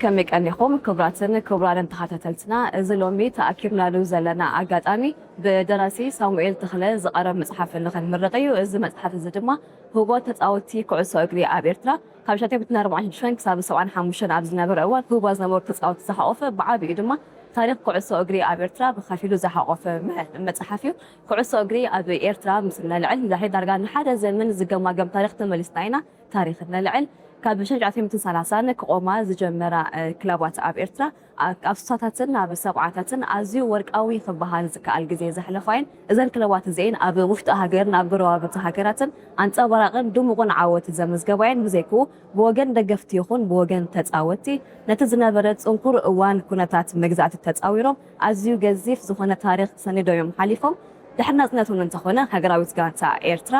ከመይ ቀኒኹም ክቡራትን ክቡራንን ተኸታተልትና? እዚ ሎሚ ተኣኪብናሉ ዘለና ኣጋጣሚ ብደራሲ ሳሙኤል ተኽለ ዝቐረብ መጽሓፍ ንኽንምርቕ እዩ። እዚ መጽሓፍ እዚ ድማ ህቡባት ተጻወትቲ ኩዕሶ እግሪ ኣብ ኤርትራ ካብ ሽሕን ትሽዓተ ሚእትን ኣርባዓን ሽዱሽተን ክሳብ ሰብዓን ሓሙሽተን ኣብ ዝነበረ እዋን ህቡባት ዝነበሩ ተጻወትቲ ዝሓቖፈ፣ ብዓቢኡ ድማ ታሪኽ ኩዕሶ እግሪ ኣብ ኤርትራ ብኸፊሉ ዝሓቖፈ መ-፣ መጽሓፍ እዩ። ኩዕሶ እግሪ ኣብ ኤርትራ ምስ እነልዕል ንድሕሪት ዳርጋ ንሓደ ዘመን ዝገማገም ታሪኽ ተመሊስና ኢና። ታሪኽ እነልዕል ካብ ሽሕን ትሽዓተ ሚእትን ሰላሳን ክቖማ ዝጀመራ፣ እ፣ ክለባት ኣብ ኤርትራ ኣ-፣ ኣብ ስሳታትን ኣብ ሰብዓታትን ኣዝዩ ወርቃዊ ክበሃል ዝከኣል ግዜ ዘሕለፋ እየን። እዘን ክለባት እዚኤን ኣብ ውሽጢ ሃገርን ኣብ ጎረባብቲ ሃገራትን ኣንጸባራቕን ድሙቕን ዓወት ዘመዝገባ እየን። ብዘይክኡ ብወገን ደገፍቲ ይኹን ብወገን ተጻወትቲ ነቲ ዝነበረ ጽንኩር እዋን ኩነታት መግዛእቲ ተጻዊሮም ኣዝዩ ገዚፍ ዝኾነ ታሪኽ ሰኒዶም እዮም ሓሊፎም። ድሕሪ ናጽነት እውን እንተኾነ ሃገራዊት ጋንታ ኤርትራ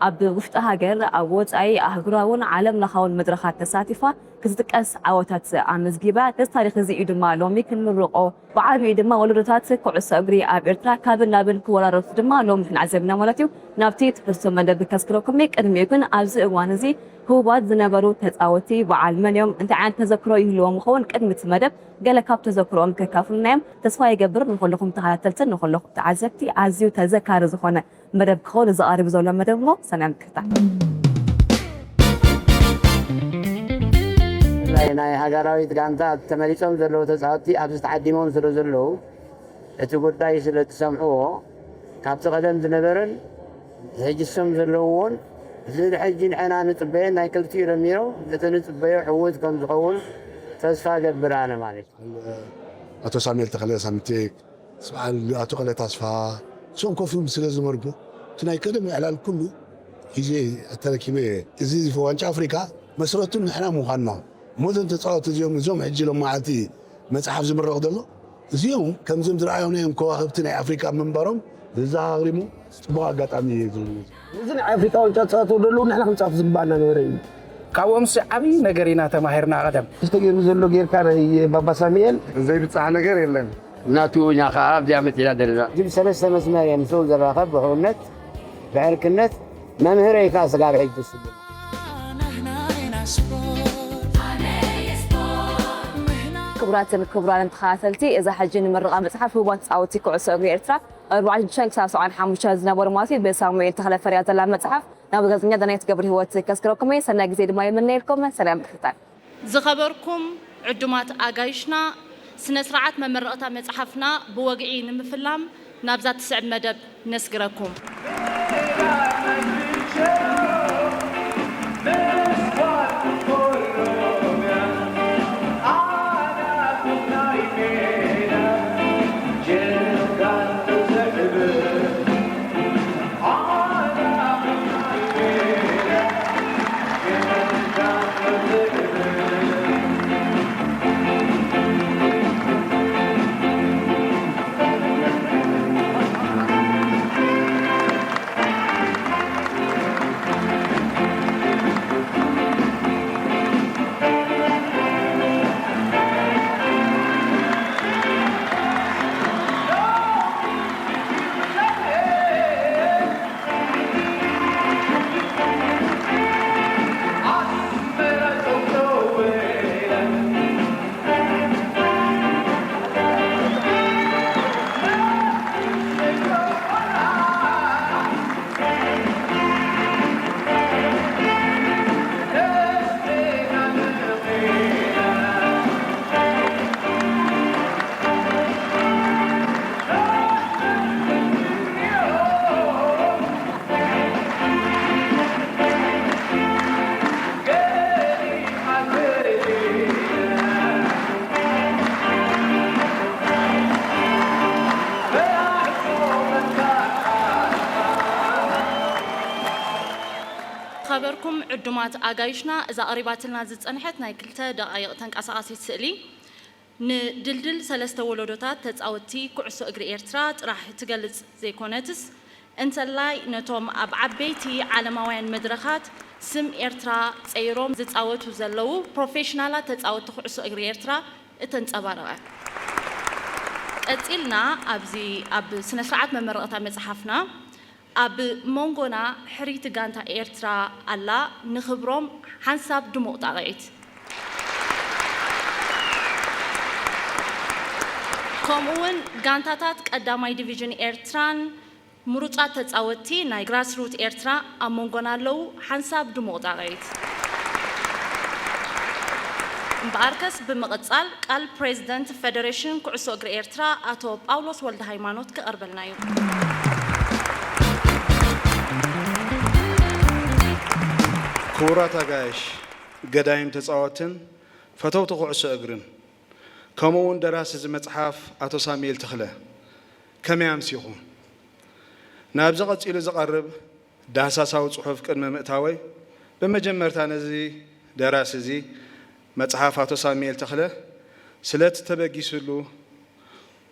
ኣብ ውሽጢ ሃገር፣ ኣብ ወጻኢ ኣህጉራውን ዓለም ለኻውን መድረኻት ተሳቲፋ ክትጥቀስ ዓወታት ኣመዝጊባ። ነዚ ታሪኽ እዚ እዩ ድማ ሎሚ ክንምርቖ። ብዓቢኡ ድማ ወለዶታት ኩዕሶ እግሪ ኣብ ኤርትራ ካብን ናብን ክወራረሱ ድማ ሎሚ ክንዓዘብ ኢና ማለት እዩ። ናብቲ ትሕዝቶ መደብ ከስግረኩም እየ። ቅድሚኡ ግን ኣብዚ እዋን እዚ ህቡባት ዝነበሩ ተጻወትቲ በዓል መን እዮም? እንታይ ዓይነት ተዘክሮ ይህልዎም ይኸውን? ቅድሚ እቲ መደብ ገለ ካብ ተዘክሮኦም ከካፍሉና እዮም። ተስፋ ይገብር ንኹልኹም ተኸታተልትን ንኹልኹም ተዓዘብቲ ኣዝዩ ተዘካሪ ዝኾነ መደብ ክኸውን እዚ ቀሪቡ ዘሎ መደብ እሞ ሰናይ ምክትታል። ብፍላይ ናይ ሃገራዊት ጋንታ ተመሪጾም ዘለዉ ተጻወትቲ ኣብዚ ተዓዲሞም ስለ ዘለዉ፣ እቲ ጉዳይ ስለ እትሰምዕዎ፣ ካብቲ ቀደም ዝነበረን ሕጂ እሶም ዘለውዎን፣ እዚ ንሕጂ ንሕና ንጽበዮን ናይ ክልቲኡ ደሚሮም እቲ ንጽበዮ ዕዉት ከም ዝኸውን ተስፋ እገብር ኣነ ማለት እዩ። ኣቶ ሳሙኤል ተኽለ ሳምቴክ፣ በዓል ኣቶ ቀለ ታስፋ፣ እሶም ኮፍ ኢሎም ስለ ዝመርኩ፣ እቲ ናይ ቀደም ዕላል ኩሉ ሒዘ ተረኪበ እየ። እዚ ዋንጫ ኣፍሪካ መስረቱ ንሕና ምዃንና፣ እሞ እዞም ተጻወትቲ እዚኦም፣ እዞም ሕጂ ሎማዓንቲ መጽሓፍ ዝምረቕ ዘሎ፣ እዚኦም ከምዞም ዝረኣዮምናዮም ከዋኽብቲ ናይ ኣፍሪካ ምንባሮም ዘዘኻኽር እሞ፣ ጽቡቕ ኣጋጣሚ እዩ ዝብል። እዚ ናይ ኣፍሪካ ዋንጫ ዝጻወቱ ዘለዉ ንሕና ክንጻወት ዝግባኣና ነበረ እዩ። ካብኦምሲ ዓብዪ ነገር ኢና ተማሂርና። ቀደም ተገይሩ ዘሎ ጌርካ ናይ ባባ ሳሙኤል ዘይብጻሕ ነገር የለን። ናቱ እኛ ከዓ ኣብዚኣ መጺና ዘለና። እዚም ሰለስተ መስመር እየ ምስኡ ዝራኸብ፣ ብሕውነት፣ ብዕርክነት፣ መምህረይ ከዓ ስጋብ ሕጂ ትስቡ። ክቡራትን ክቡራንን ተኸታተልቲ፣ እዛ ሕጂ ንምርቓ መጽሓፍ ህቡባት ተጻወትቲ ኩዕሶ እግሪ ኤርትራ ኣርባዓን ሽዱሽተን ክሳብ ሰብዓን ሓሙሽተን ዝነበሩ ማለት እዩ፣ ብሳሙኤል ተኽለ ፈርያ ዘላ መጽሓፍ ናብ ጋዜጠኛ ዳናይት ገብረህይወት ከስግረኩም እየ። ሰናይ ግዜ ድማ ይምነየልኩም። ሰናይ ምክትታል። ዝኸበርኩም ዕዱማት ኣጋይሽና፣ ስነ ስርዓት መመረቕታ መጽሓፍና ብወግዒ ንምፍላም ናብዛ ትስዕብ መደብ ነስግረኩም። ዝኸበርኩም ዕዱማት ኣጋይሽና፣ እዛ ቀሪባትልና ዝጸንሐት ናይ ክልተ ደቓይቕ ተንቀሳቓሲት ስእሊ፣ ንድልድል ሰለስተ ወለዶታት ተጻወትቲ ኩዕሶ እግሪ ኤርትራ ጥራሕ ትገልጽ ዘይኮነትስ፣ እንተላይ ነቶም ኣብ ዓበይቲ ዓለማውያን መድረኻት ስም ኤርትራ ጸይሮም ዝጻወቱ ዘለዉ ፕሮፌሽናላት ተጻወትቲ ኩዕሶ እግሪ ኤርትራ እተንጸባረቐ። ቀጺልና ኣብዚ ኣብ ስነ ስርዓት መመረቕታ መጽሓፍና ኣብ መንጎና ሕርይቲ ጋንታ ኤርትራ ኣላ፣ ንኽብሮም ሓንሳብ ድሙቕ ጣቕዒት። ከምኡ እውን ጋንታታት ቀዳማይ ዲቪዥን ኤርትራን ምሩጻት ተጻወትቲ ናይ ግራስሩት ኤርትራ ኣብ መንጎና ኣለዉ። ሓንሳብ ድሙቕ ጣቕዒት። እምበኣርከስ ብምቕጻል ቃል ፕሬዚደንት ፌደሬሽን ኩዕሶ እግሪ ኤርትራ ኣቶ ጳውሎስ ወልደ ሃይማኖት ክቐርበልና እዩ። ክቡራት ኣጋይሽ፣ ገዳይም ተጻወትን ፈተውቲ ኩዕሶ እግርን፣ ከምኡ እውን ደራሲ እዚ መጽሓፍ ኣቶ ሳሙኤል ተኽለ፣ ከመይ ኣምሲኹም? ናብዚ ቀጺሉ ዝቐርብ ዳህሳሳዊ ጽሑፍ ቅድሚ ምእታወይ፣ ብመጀመርታ ነዚ ደራሲ እዚ መጽሓፍ ኣቶ ሳሙኤል ተኽለ ስለቲ ተበጊስሉ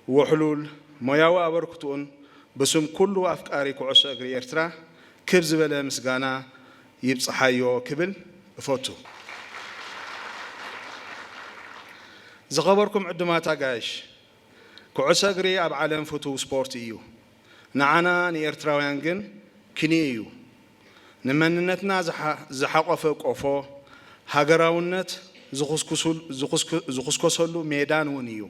ውሕሉል ሞያዊ ኣበርክትኡን ብስም ኩሉ ኣፍቃሪ ኩዕሶ እግሪ ኤርትራ ክብ ዝበለ ምስጋና ይብጽሓዮ ክብል እፈቱ። ዝኸበርኩም ዕዱማት ኣጋይሽ፣ ኩዕሶ እግሪ ኣብ ዓለም ፍቱው ስፖርት እዩ። ንዓና ንኤርትራውያን ግን ክንዮ እዩ። ንመንነትና ዝሓ- ዝሓቖፈ ቆፎ፣ ሃገራውነት ዝኹስኩሱል- ዝኹስኩ- ዝኹስኮሰሉ ሜዳን እውን እዩ።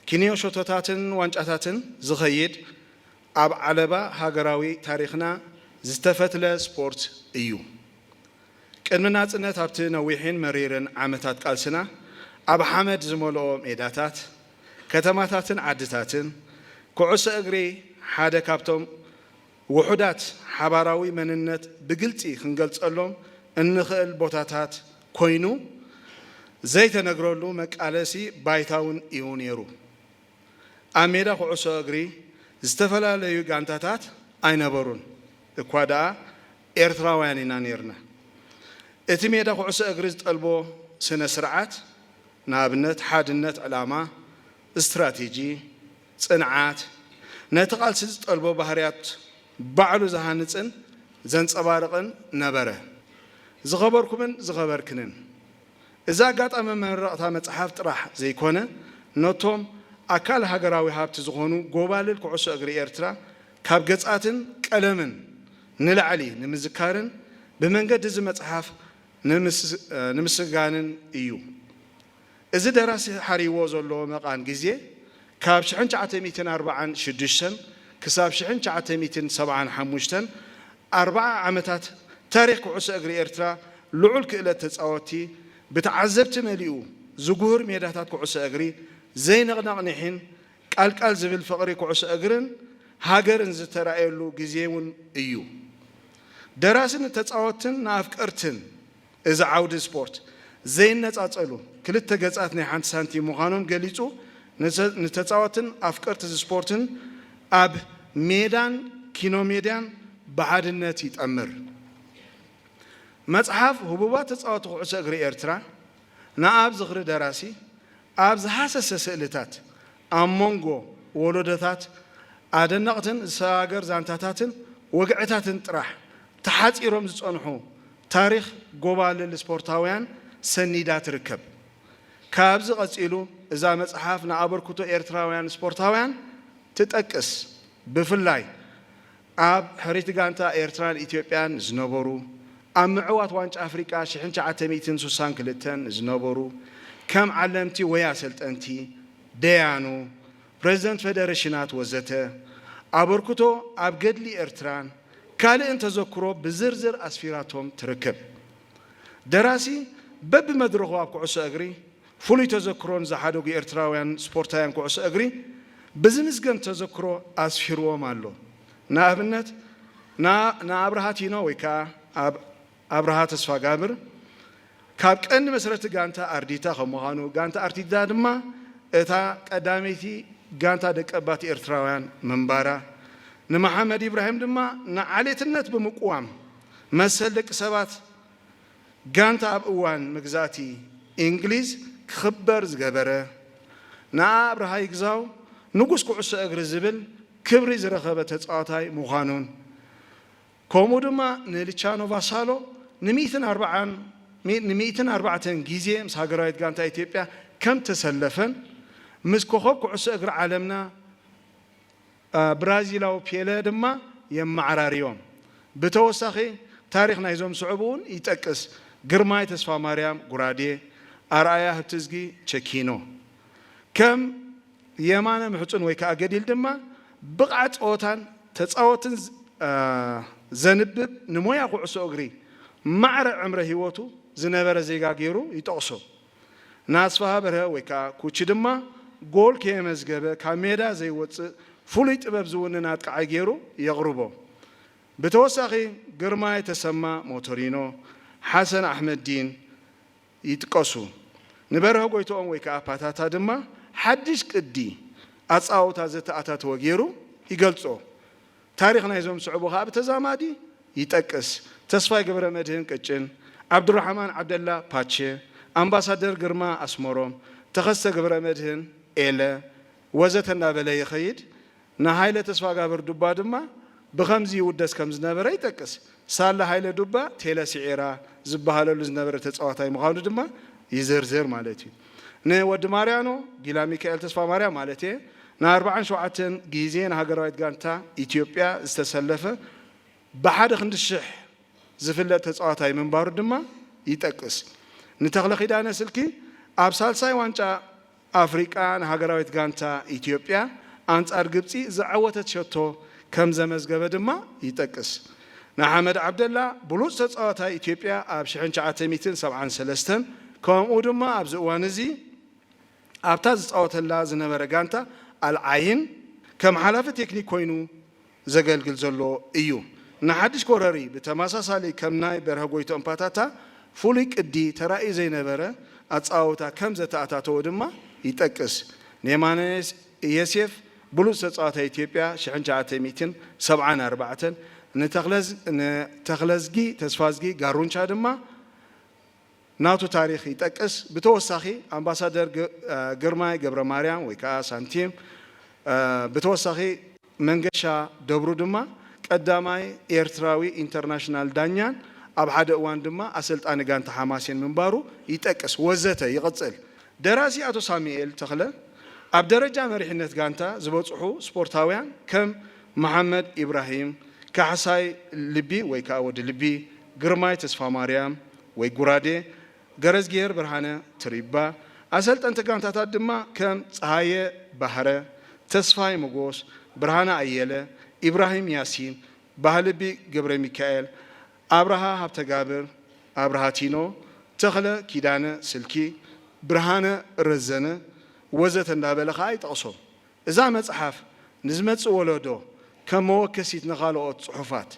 ክንዮ ሸቶታትን ዋንጫታትን ዝኸይድ ኣብ ዓለባ ሃገራዊ ታሪኽና ዝተፈትለ ስፖርት እዩ። ቅድሚ ናጽነት ኣብቲ ነዊሕን መሪርን ዓመታት ቃልስና ኣብ ሓመድ ዝመልኦ ሜዳታት፣ ከተማታትን ዓድታትን ኩዕሶ እግሪ ሓደ ካብቶም ውሑዳት ሓባራዊ መንነት ብግልጺ ክንገልጸሎም እንኽእል ቦታታት ኮይኑ ዘይተነግረሉ መቃለሲ ባይታ እውን እዩ ነይሩ። ኣብ ሜዳ ኩዕሶ እግሪ ዝተፈላለዩ ጋንታታት ኣይነበሩን እኳ ደኣ ኤርትራውያን ኢና ነይርና። እቲ ሜዳ ኩዕሶ እግሪ ዝጠልቦ ስነ ስርዓት ንኣብነት ሓድነት ዕላማ፣ ስትራቴጂ፣ ጽንዓት፣ ነቲ ቃልሲ ዝጠልቦ ባህርያት ባዕሉ ዝሃንጽን ዘንጸባርቕን ነበረ። ዝኸበርኩምን ዝኸበርክንን፣ እዚ ኣጋጣሚ መመረቕታ መጽሓፍ ጥራሕ ዘይኮነ፣ ነቶም ኣካል ሃገራዊ ሃብቲ ዝኾኑ ጎባልል ኩዕሶ እግሪ ኤርትራ ካብ ገጻትን ቀለምን ንላዕሊ ንምዝካርን ብመንገዲ እዚ መጽሓፍ ንምስጋንን እዩ። እዚ ደራሲ ሓርይዎ ዘሎ መቓን ግዜ ካብ ሽሕን ትሽዓተ ሚእትን ኣርባዓን ሽዱሽተን ክሳብ ሽሕን ትሽዓተ ሚእትን ሰብዓን ሓሙሽተን ኣርብዓ ዓመታት ታሪኽ ኩዕሶ እግሪ ኤርትራ ልዑል ክእለት ተጻወትቲ ብተዓዘብቲ መሊኡ ዝጉህር ሜዳታት ኩዕሶ እግሪ ዘይንቕነቕ ኒሕን ቃልቃል ዝብል ፍቕሪ ኩዕሶ እግርን ሃገርን ዝተራእየሉ ግዜ እውን እዩ። ደራሲ ንተጻወትትን ንኣፍቀርትን እዚ ዓውዲ ስፖርት ዘይነጻጸሉ ክልተ ገጻት ናይ ሓንቲ ሳንቲም ምዃኖም ገሊጹ፣ ንተ- ንተጻወትን ኣፍቀርቲ ስፖርትን ኣብ ሜዳን ኪኖ ሜድያን ብሓድነት ይጠምር። መጽሓፍ ህቡባት ተጻወቲ ኩዕሶ እግሪ ኤርትራ ንኣብ ዝኽሪ ደራሲ ኣብ ዝሃሰሰ ስእልታት ኣብ መንጎ ወለዶታት ኣደነቕትን ዝሰጋገር ዛንታታትን ወግዕታትን ጥራሕ ተሓጺሮም ዝጸንሑ ታሪኽ ጎባልል ስፖርታውያን ሰኒዳ ትርከብ። ካብዚ ቀጺሉ እዛ መጽሓፍ ንኣበርክቶ ኤርትራውያን ስፖርታውያን ትጠቅስ። ብፍላይ ኣብ ሕርይቲ ጋንታ ኤርትራን ኢትዮጵያን ዝነበሩ፣ ኣብ ምዕዋት ዋንጫ ኣፍሪቃ ሽሕን ትሽዓተ ሚእትን ስሳን ክልተን ዝነበሩ ከም ዓለምቲ ወይ ኣሰልጠንቲ፣ ደያኑ፣ ፕረዚደንት ፌደሬሽናት ወዘተ ኣበርክቶ ኣብ ገድሊ ኤርትራን ካልእን ተዘክሮ ብዝርዝር ኣስፊራቶም ትርከብ። ደራሲ በብመድረኹ ኣብ ኩዕሶ እግሪ ፍሉይ ተዘክሮን ዝሓደጉ ኤርትራውያን ስፖርታውያን ኩዕሶ እግሪ ብዝምስገን ተዘክሮ ኣስፊርዎም ኣሎ። ንኣብነት ንኣብርሃ ቲኖ ወይ ከዓ ኣብርሃ ተስፋጋብር ካብ ቀንዲ መስረቲ ጋንታ ኣርዲታ ከም ምዃኑ፣ ጋንታ ኣርዲታ ድማ እታ ቀዳመይቲ ጋንታ ደቀባት ኤርትራውያን ምንባራ፣ ንመሓመድ ኢብራሂም ድማ ንዓሌትነት ብምቅዋም መሰል ደቂ ሰባት ጋንታ ኣብ እዋን መግዛእቲ እንግሊዝ ክኽበር ዝገበረ፣ ንኣብርሃይ ግዛው ንጉስ ኩዕሶ እግሪ ዝብል ክብሪ ዝረኸበ ተጻዋታይ ምዃኑን፣ ከምኡ ድማ ንልቻኖ ቫሳሎ ንሚእትን ኣርባዓን ንሚእትን ኣርባዕተን ግዜ ምስ ሃገራዊት ጋንታ ኢትዮጵያ ከም ተሰለፈን ምስ ኮኸብ ኩዕሶ እግሪ ዓለምና ብራዚላዊ ፔለ ድማ የመዓራርዮም። ብተወሳኺ ታሪኽ ናይዞም ዝስዕቡ እውን ይጠቅስ። ግርማይ ተስፋማርያም ጉራዴ፣ ኣርኣያ ሃብትዝጊ ቸኪኖ። ከም የማነ ምሕጹን ወይ ከዓ ገዲል ድማ ብቕዓት ጸወታን ተጻወትን ዝ-፣ አ፣ ዘንብብ፣ ንሞያ ኩዕሶ እግሪ ማዕረ ዕምረ ህይወቱ ዝነበረ ዜጋ ገይሩ ይጠቕሶ። ንኣስፍሃ በርሀ ወይ ከዓ ኩቺ ድማ ጎል ከየመዝገበ ካብ ሜዳ ዘይወፅእ ፍሉይ ጥበብ ዝውንን ኣጥቃዓይ ገይሩ የቕርቦ። ብተወሳኺ ግርማይ ተሰማ ሞቶሪኖ፣ ሓሰን ኣሕመዲን ይጥቀሱ። ንበርሀ ጎይትኦም ወይ ከዓ ፓታታ ድማ ሓድሽ ቅዲ ኣጻውታ ዘተኣታተወ ገይሩ ይገልጾ። ታሪኽ ናይዞም ዝስዕቡ ከዓ ብተዛማዲ ይጠቅስ። ተስፋይ ገብረ መድህን ቅጭን፣ ዓብዱራሕማን ዓብደላ ፓቼ፣ ኣምባሳደር ግርማ ኣስመሮም፣ ተኸስተ ገብረ መድህን ኤለ ወዘተ እናበለ ይኸይድ። ንሃይለ ተስፋጋብር ዱባ ድማ ብኸምዚ ይውደስ ከም ዝነበረ ይጠቅስ። ሳላ ሃይለ ዱባ ቴለ ሲዒራ ዝበሃለሉ ዝነበረ ተጻዋታይ ምዃኑ ድማ ይዝርዝር ማለት እዩ። ንወዲ ማርያኖ ጊላ ሚካኤል ተስፋ ማርያም ማለት እየ፣ ንኣርባዓን ሸውዓተን ግዜ ንሃገራዊት ጋንታ ኢትዮጵያ ዝተሰለፈ ብሓደ ክንዲ ሽሕ ዝፍለጥ ተጻዋታይ ምንባሩ ድማ ይጠቅስ። ንተኽለ ኪዳነ ስልኪ ኣብ ሳልሳይ ዋንጫ ኣፍሪቃ ንሃገራዊት ጋንታ ኢትዮጵያ ኣንጻር ግብጺ ዝዓወተት ሸቶ ከም ዘመዝገበ ድማ ይጠቅስ። ንሓመድ ዓብደላ ብሉጽ ተጻዋታይ ኢትዮጵያ ኣብ ሽሕን ትሽዓተ ሚእትን ሰብዓን ሰለስተን ከምኡ ድማ ኣብዚ እዋን እዚ ኣብታ ዝጻወተላ ዝነበረ ጋንታ ኣልዓይን ከም ሓላፊ ቴክኒክ ኮይኑ ዘገልግል ዘሎ እዩ። ንሓድሽ ኮረሪ ብተመሳሳሊ ከም ናይ በርሀ ጎይትኦም ፓታታ ፍሉይ ቅዲ ተራእዩ ዘይነበረ ኣጻውታ ከም ዘተኣታተወ ድማ ይጠቅስ። ንየማነ የሴፍ ብሉጽ ተጻዋታይ ኢትዮጵያ ሽሕን ትሽዓተ ሚእትን ሰብዓን ኣርባዕተን፣ ንተኽለዝ-፣ ንተኽለዝጊ ተስፋዝጊ ጋሩንቻ ድማ ናቱ ታሪኽ ይጠቅስ። ብተወሳኺ ኣምባሳደር ግ-፣ እ፣ ግርማይ ገብረ ማርያም ወይ ከዓ ሳንቲም፣ እ፣ ብተወሳኺ መንገሻ ደብሩ ድማ ቀዳማይ ኤርትራዊ ኢንተርናሽናል ዳኛን ኣብ ሓደ እዋን ድማ ኣሰልጣኒ ጋንታ ሓማሴን ምንባሩ ይጠቅስ። ወዘተ ይቕጽል። ደራሲ ኣቶ ሳሙኤል ተኽለ ኣብ ደረጃ መሪሕነት ጋንታ ዝበጽሑ ስፖርታውያን ከም መሓመድ ኢብራሂም፣ ካሕሳይ ልቢ ወይ ከዓ ወዲ ልቢ፣ ግርማይ ተስፋ ማርያም ወይ ጉራዴ፣ ገረዝጊሄር ብርሃነ ትሪባ፣ ኣሰልጠንቲ ጋንታታት ድማ ከም ፀሃየ ባህረ፣ ተስፋይ መጎስ፣ ብርሃነ ኣየለ፣ ኢብራሂም ያሲን፣ ባህልቢ ገብረ ሚካኤል፣ ኣብርሃ ሃብተጋብር፣ ኣብርሃ ቲኖ፣ ተኽለ ኪዳነ ስልኪ፣ ብርሃነ ረዘነ ወዘተ እንዳበለ ኸዓ ይጠቕሶም። እዛ መጽሓፍ ንዝመጽእ ወለዶ ከም መወከሲት ንኻልኦት ጽሑፋት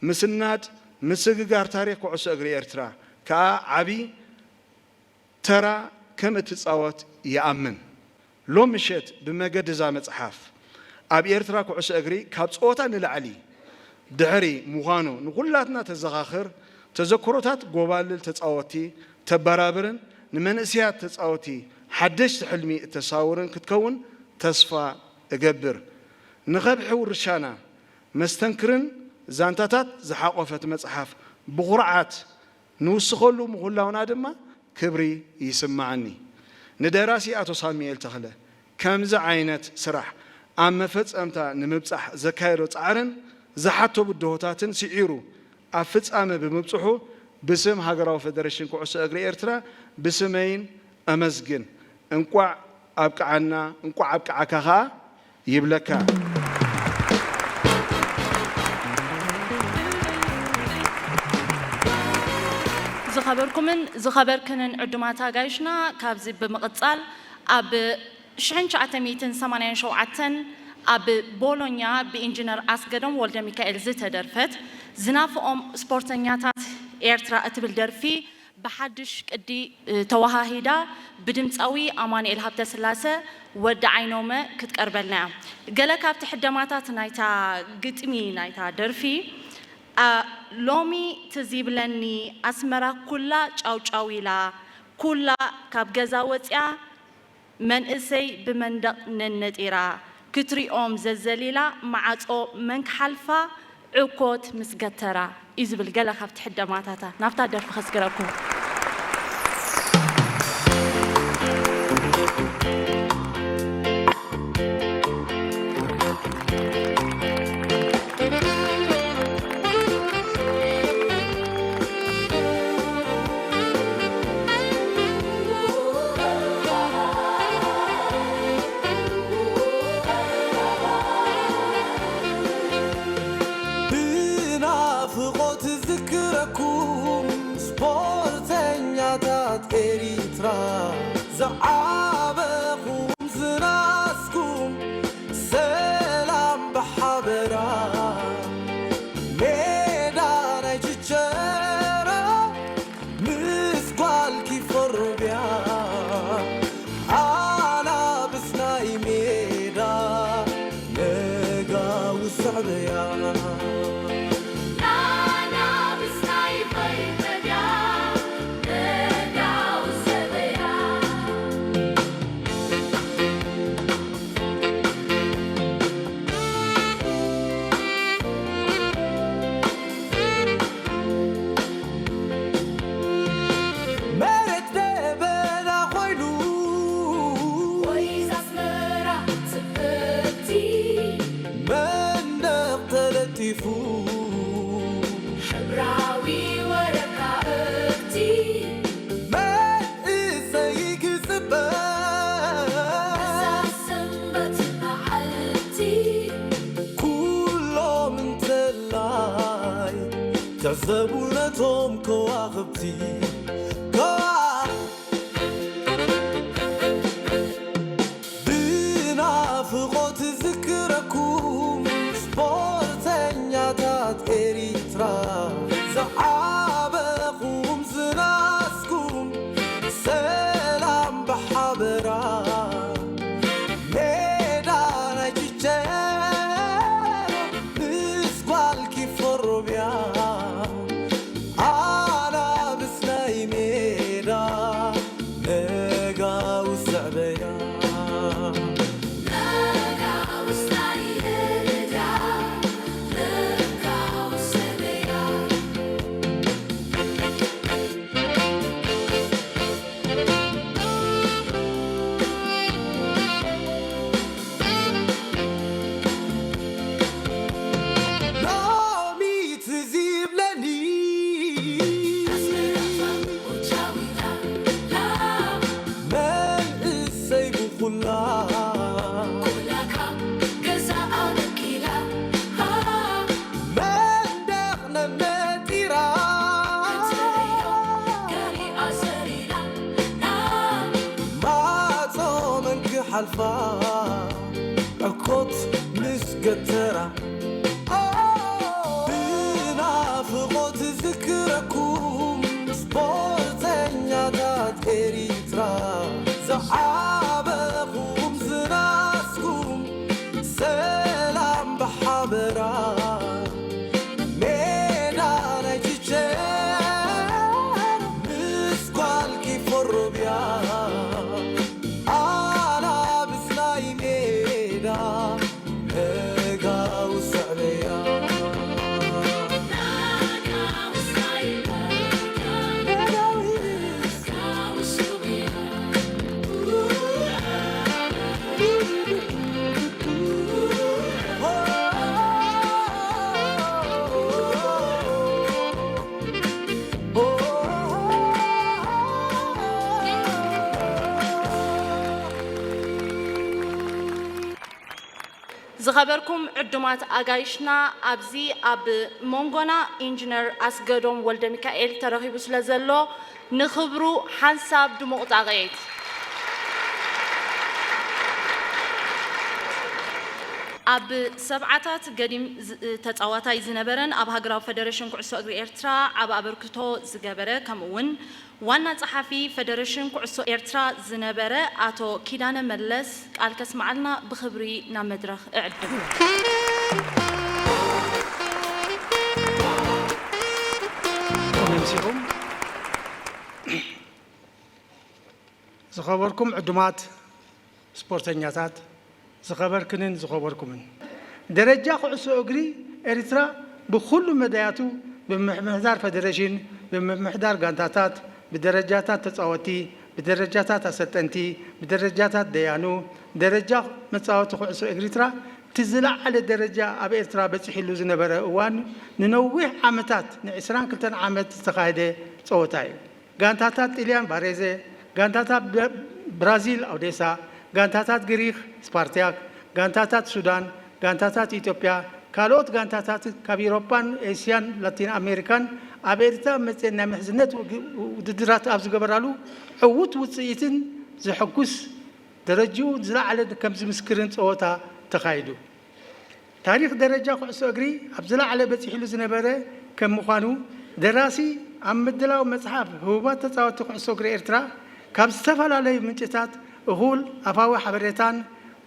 ምስናድ፣ ምስግጋር ታሪኽ ኩዕሶ እግሪ ኤርትራ ከኣ ዓቢ ተራ ከም እትጻወት ይኣምን። ሎም ምሸት ብመገዲ እዛ መጽሓፍ ኣብ ኤርትራ ኩዕሶ እግሪ ካብ ጸወታ ንላዕሊ ድሕሪ ምዃኑ ንኹላትና ተዘኻኽር፣ ተዘክሮታት ጎባልል ተጻወትቲ ተበራብርን ንመንእሰያት ተጻወትቲ ሓደሽቲ ሕልሚ እተሳውርን ክትከውን ተስፋ እገብር። ንኸብሒ ውርሻና መስተንክርን ዛንታታት ዝሓቖፈት መጽሓፍ ብኹርዓት ንውስኸሉ ምህላውና ድማ ክብሪ ይስምዓኒ። ንደራሲ ኣቶ ሳሙኤል ተኽለ ከምዚ ዓይነት ስራሕ ኣብ መፈጸምታ ንምብጻሕ ዘካየዶ ጻዕርን ዝሓቶ ብድሆታትን ስዒሩ ኣብ ፍጻመ ብምብጽሑ ብስም ሃገራዊ ፈደረሽን ኩዕሶ እግሪ ኤርትራ ብስመይን ኣመስግን። እንቋዕ ኣብቅዓና፣ እንቋዕ ኣብቅዓካ ኸኣ ይብለካ። ዝኸበርኩምን ዝኸበርክንን ዕዱማት ኣጋይሽና፣ ካብዚ ብምቕጻል ኣብ ሽሕን ትሽዓተ ሚእትን ሰማንያን ሸውዓተን ኣብ ቦሎኛ ብኢንጂነር ኣስገዶም ወልደ ሚካኤል ዝተደርፈት ዝናፍቖም ስፖርተኛታት ኤርትራ እትብል ደርፊ ብሓድሽ ቅዲ፣ እ፣ ተወሃሂዳ ብድምጻዊ ኣማኑኤል ሃብተስላሰ ወዲ ዓይኖመ ክትቀርበልና እያ። ገለ ካብቲ ሕደማታት ናይታ ግጥሚ ናይታ ደርፊ፣ ኣ፣ ሎሚ ትዝ ይብለኒ ኣስመራ ኩላ ጫውጫው ኢላ፣ ኩላ ካብ ገዛ ወጽያ መንእሰይ ብመንደቕ ነነጢራ፣ ክትሪኦም ዘዘሊላ መዓጾ መን ክሓልፋ፣ ዕኮት ምስ ገተራ እዩ ዝብል ገለ ካብቲ ሕደማታታ። ናብታ ደርፊ ከስግረኩም። መሬት ደበና ኮይኑ ወይዛ ኣስመራ ጽብቕቲ መንደቕ ተለጢፉ ሕብራዊ ወረቃቕቲ መንእሰይ ክጽበ እዛ ሰንበት መዓልቲ ኩሎም እንተላይ ተዘቡ ነቶም ከዋኽብቲ ከዋ ብናፍቖት ዝክረኩም ስፖርተኛታት ኤሪትራ ዝዓበኹም ዝናስኩም ሰላም ብሓበራ ሜዳ ናይ ችቸሮ ምስ ጓልኪ ፈሮብያ ኣናብስ ናይ ሜዳ ነጋውስ ዘዕበያ ሎሚ ትዝ ይብለኒ መንእሰይ ብኹላ መንደቕ ነነጢራ ማዕጾ መን ክሓልፋ ዕኮት ምስ ገተራ ብናፍቖት ዝክረኩም ስፖርተኛታት ኤሪትራ ዝዓበኹም ዝናስኩም ሰላም ብሓበራ ሜዳ ናይ ችቸር ምስ ጓልኪ ፈሮብያ ኣናብስ ናይ ሜዳ ነጋውስ ዘዕበያ ዝኸበርኩም ዕዱማት ኣጋይሽና፣ ኣብዚ ኣብ መንጎና ኢንጂነር ኣስገዶም ወልደሚካኤል ተረኺቡ ስለ ዘሎ፣ ንኽብሩ ሓንሳብ ድሙቕ ጣቕዒት። ኣብ ሰብዓታት ገዲም ዝ-፣ ተጻዋታይ ዝነበረን ኣብ ሃገራዊ ፈደረሽን ኩዕሶ እግሪ ኤርትራ ዓቢ ኣበርክቶ ዝገበረ፣ ከምኡ እውን ዋና ጸሓፊ ፈደረሽን ኩዕሶ ኤርትራ ዝነበረ ኣቶ ኪዳነ መለስ ቃል ከስምዓልና ብኽብሪ ናብ መድረኽ እዕድም። ተመሲኹም ዝኸበርኩም ዕዱማት ስፖርተኛታት፣ ዝኸበርክንን ዝኸበርኩምን፣ ደረጃ ኩዕሶ እግሪ ኤርትራ ብኹሉ መዳያቱ፣ ብምምሕዳር ፈደረሽን፣ ብምምሕዳር ጋንታታት፣ ብደረጃታት ተጻወትቲ፣ ብደረጃታት ኣሰልጠንቲ፣ ብደረጃታት ደያኑ፣ ደረጃ መጻወቲ ኩዕሶ እግሪ ኤርትራ እቲ ዝለዓለ ደረጃ ኣብ ኤርትራ በጺሕሉ ዝነበረ እዋን፣ ንነዊሕ ዓመታት፣ ንዕስራን ክልተን ዓመት ዝተኻየደ ጸወታ እዩ። ጋንታታት ጥልያን ቫሬዘ፣ ጋንታታት ብራ-፣ ብራዚል ኣውዴሳ፣ ጋንታታት ግሪኽ ስፓርቲያክ፣ ጋንታታት ሱዳን፣ ጋንታታት ኢትዮጵያ፣ ካልኦት ጋንታታት ካብ ኤውሮጳን ኤስያን ላቲን ኣሜሪካን ኣብ ኤርትራ መጽየን ናይ ምሕዝነት ውግ-፣ ውድድራት ኣብ ዝገበራሉ ዕዉት ውጽኢትን ዘሐጉስ ደረጅኡ ዝለዓለ ከም ዝምስክርን ጸወታ ተኻይዱ። ታሪኽ ደረጃ ኩዕሶ እግሪ ኣብ ዝለዓለ በጺሕሉ ዝነበረ ከም ምዃኑ፣ ደራሲ ኣብ ምድላው መጽሓፍ ህቡባት ተጻወትቲ ኩዕሶ እግሪ ኤርትራ ካብ ዝተፈላለዩ ምንጭታት እኹል ኣፋዊ ሓበሬታን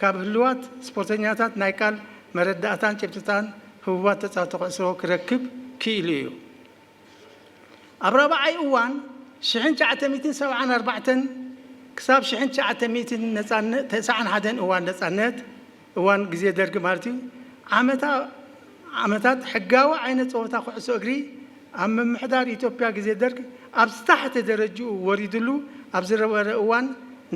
ካብ ህሉዋት ስፖርተኛታት ናይ ቃል መረዳእታን ጭብጥታን ህቡባት ተጻወቲ ኩዕሶ ክረክብ ክኢሉ እዩ። ኣብ ራብዓይ እዋን ሽሕን ትሽዓተ ሚእትን ሰብዓን ኣርባዕተን ክሳብ ሽሕን ትሽዓተ ሚእትን ነጻነት፣ ተስዓን ሓደን እዋን ነጻነት፣ እዋን ግዜ ደርግ ማለት እዩ፣ ዓመታ-፣ ዓመታት ሕጋዊ ዓይነት ጸወታ ኩዕሶ እግሪ ኣብ ምምሕዳር ኢትዮጵያ ግዜ ደርግ ኣብ ዝታሕተ ደረጅኡ ወሪድሉ ኣብ ዝነበረ እዋን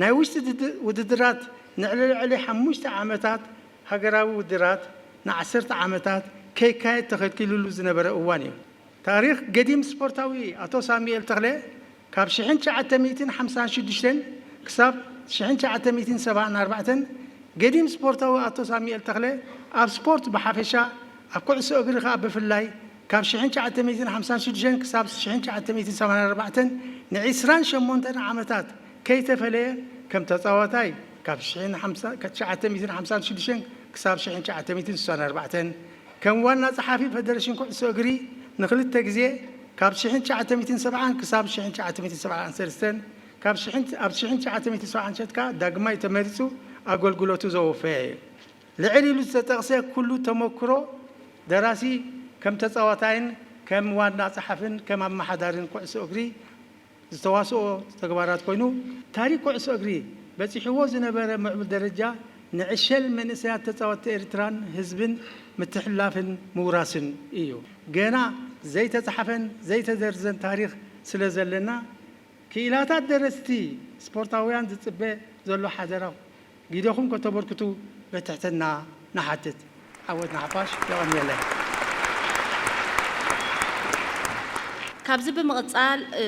ናይ ውሽጢ ድድ-፣ ውድድራት ንዕሊ ልዕሊ ሓሙሽተ ዓመታት ሃገራዊ ውድድራት ንዓሰርተ ዓመታት ከይካየድ ተኸልኪሉሉ ዝነበረ እዋን እዩ። ታሪኽ ገዲም ስፖርታዊ ኣቶ ሳሙኤል ተኽለ ካብ ሽሕን ትሽዓተ ሚእትን ሓምሳን ሽዱሽተን ክሳብ ሽሕን ትሽዓተ ሚእትን ሰብዓን ኣርባዕተን ገዲም ስፖርታዊ ኣቶ ሳሙኤል ተኽለ ኣብ ስፖርት ብሓፈሻ ኣብ ኩዕሶ እግሪ ከኣ ብፍላይ ካብ ሽሕን ትሽዓተ ሚእትን ሓምሳን ሽዱሽተን ክሳብ ሽሕን ትሽዓተ ሚእትን ሰብዓን ኣርባዕተን ንዒስራን ሸሞንተን ዓመታት ከይተፈለየ ከም ተጻዋታይ ካብ ሽሕን ሓምሳ-፣ ትሽዓተ ሚእትን ሓምሳን ሽዱሽተን ክሳብ ሽሕን ትሽዓተ ሚእትን ስሳን ኣርባዕተን ከም ዋና ጸሓፊ ፈደረሽን ኩዕሶ እግሪ ንኽልተ ግዜ ካብ ሽሕን ትሽዓተ ሚእትን ሰብዓን ክሳብ ሽሕን ትሽዓተ ሚእትን ሰብዓን ሰለስተን ካብ ሽሕን፣ ኣብ ሽሕን ትሽዓተ ሚእትን ሰብዓን ሸትካ ዳግማይ ተመሪጹ ኣገልግሎቱ ዘወፈየ እዩ። ልዕል ኢሉ ዝተጠቕሰ ኩሉ ተመክሮ ደራሲ ከም ተጻዋታይን ከም ዋና ጸሓፍን ከም ኣመሓዳርን ኩዕሶ እግሪ ዝተዋስኦ ተግባራት ኮይኑ፣ ታሪክ ኩዕሶ እግሪ በጺሕዎ ዝነበረ ምዕቡል ደረጃ ንዕሸል መንእሰያት ተጻወትቲ ኤርትራን ህዝብን ምትሕልላፍን ምውራስን እዩ። ገና ዘይተጻሕፈን ዘይተዘርዘን ታሪኽ ስለ ዘለና፣ ክኢላታት ደረስቲ ስፖርታውያን ዝጽበ ዘሎ ሓደራ ጊደኹም ከተበርክቱ ብትሕትና ንሓትት። ዓወት ንሓፋሽ። የቐንየለይ። ካብዚ ብምቕጻል፣ እ፣